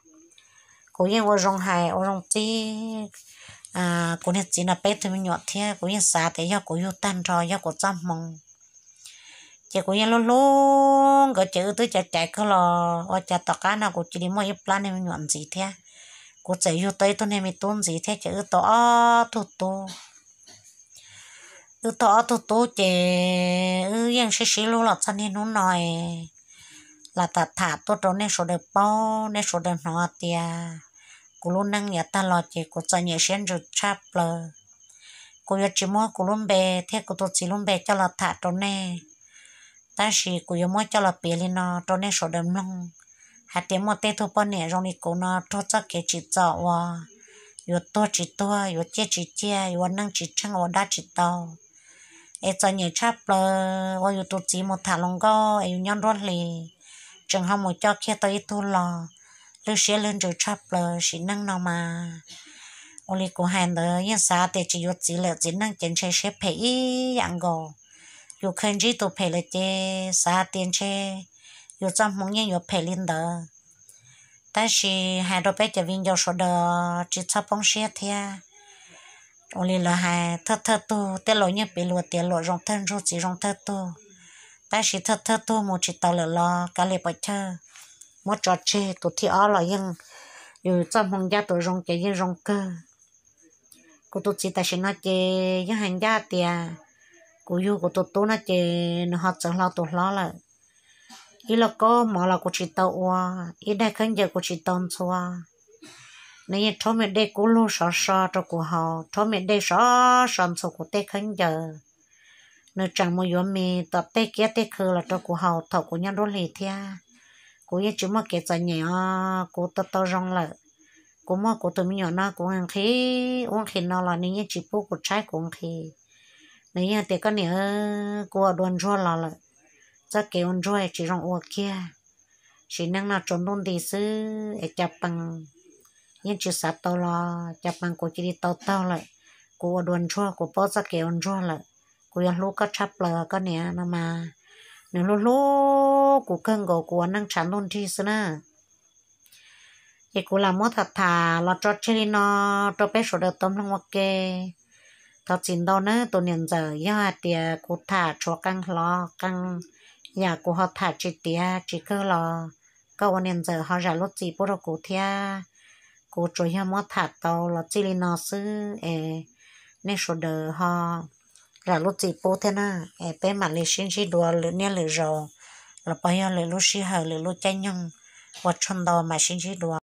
Kuv yeej ua zoo hais ua zoo txib kuv niag txiv no peb tug me nyuam thiab kuv yeej xav tias yog kuv yug tag nrho yog kuv txoj hmoo. Ces kuv yeej hlub hlub nkawd ces wb twb caiv caiv kawg los ua cas tom qab no kuv cia li muaj ib plab niag me nyuam ntxiv thiab. Kuv txawm yug tau ib tug niag me tub ntxiv thiab ces wb tau ob tug tub. Wb tau ob tug tub ces wb yeej sib sib hlub los txog niaj hnub no es lam tham tham tuaj rau nej sawv daws paub, nej sawv daws hnov tias kuv lub neej yav tag los ces kuv txom nyem siab ntsws tshaj plaws. Kuv yuav tsis muab kuv lub npe thiab kuv tus txiv lub npe coj los tham rau nej, tab sis kuv yuav muab coj los piav li no rau nej sawv daws mloog, hais tias muaj tej tug poj niam zoo li kuv no raug txoj kev tsim txom uas yuav tuag tsis tuag, yuav ciaj tsis ciaj, yuav ua neej tsis tsheej, ua dab tsis tau, es txom nyem tshaj plaws, ua yus tus txiv mus tham hluas nkauj es yus nyob nruab hlis, tseem ho mus coj kiag tau ib tug los, lwj siab lwj ntsws tshaj plaws. Sim neej no mas ua li kuv hais ntawd yeej xav tias tsis yuav txiv lawm, txiv neej ces ntshe siab phem ib yam nkaus. Yus kheev ntsib tus phem lawm ces xav tias ntshe yus txoj hmoov yeej yuav phem li ntawd. Tab sis hais rau peb cov viv ncaus sawv daws tsis txhob poob siab thiab. Ua li lawv hais thawj thawj tug, tej laus yeej piv lus tias luam zoo thawj ntsug txiv zoo thawj tug. Tab sis thawj thawj tug mus tsis tau lawm los kav liam pom chawj, muab tso tseg, tus thib ob los yeej, yus txoj hmoo ncaj tus zoo ces yeej zoo kawg. Kuv tus txiv tam sim no ces yeej hais ncaj tias kuv yug kuv tus tub no ces nws ho txawv hlo tus hlob lawm. Ib lauj kaub mov los kuv tsis tau ua, ib daig khaub ncaws kuv tsis tau ntxhua. Nws yeej rhaub me dej kub lug sov so rau kuv haus, rhaub me dej sov so ntxhua kuv tej khaub ncaws. Nws tseem mus yuav mis tom tej kiab tej khw los rau kuv haus thaum kuv nyob nruab hlis thiab. Kuv yeej tsis muaj kev txom nyem os, kuv tau tau zoo lawm. Kuv muaj kuv tus me nyuam no kuv nqhis ub nqhis no los nws yeej tsis pub kuv tshaib kuv nqhis. Nws yeej tias koj niam, kuv ua dua ntsuag los lawm, txoj kev ua ntsuag tsis zoo ua kiag. Sim neej no tsaus ntuj nti xwb es cas pees yeej tsis xav tau los cas mas kuv cia li tau taug lawm. Kuv ua dua ntsuag, kuv paub txoj kev ua ntsuag lawm. Kuv yuav hlub koj tshaj plaws koj niam no mas. Nws hlub hlub kuv kawg nkaus, kuv ua neej tshav ntuj nrig xwb na. Ces kuv lam muab tham tham los tso tseg li no rau peb sawv daws tau mloog ua ke. Thov txim ntau nawb tus niam ntxawm, yog hais tias kuv tham tshuav qee hlo qee yam kuv ho tham tsis tiav tsis kawg los koj ua niam ntxawm ho zam lub txim pub rau kuv thiab. Kuv tsuas yog muab tham tau los txij li no xwb es nej sawv daws ho zam lub txim pub thiab na. Es peb mam li sib ntsib dua lwm niaj lwm zaus los puas yog lwm lub sij hawm lwm lub caij nyoog. Ua tsaug ntau, mam sib ntsib dua.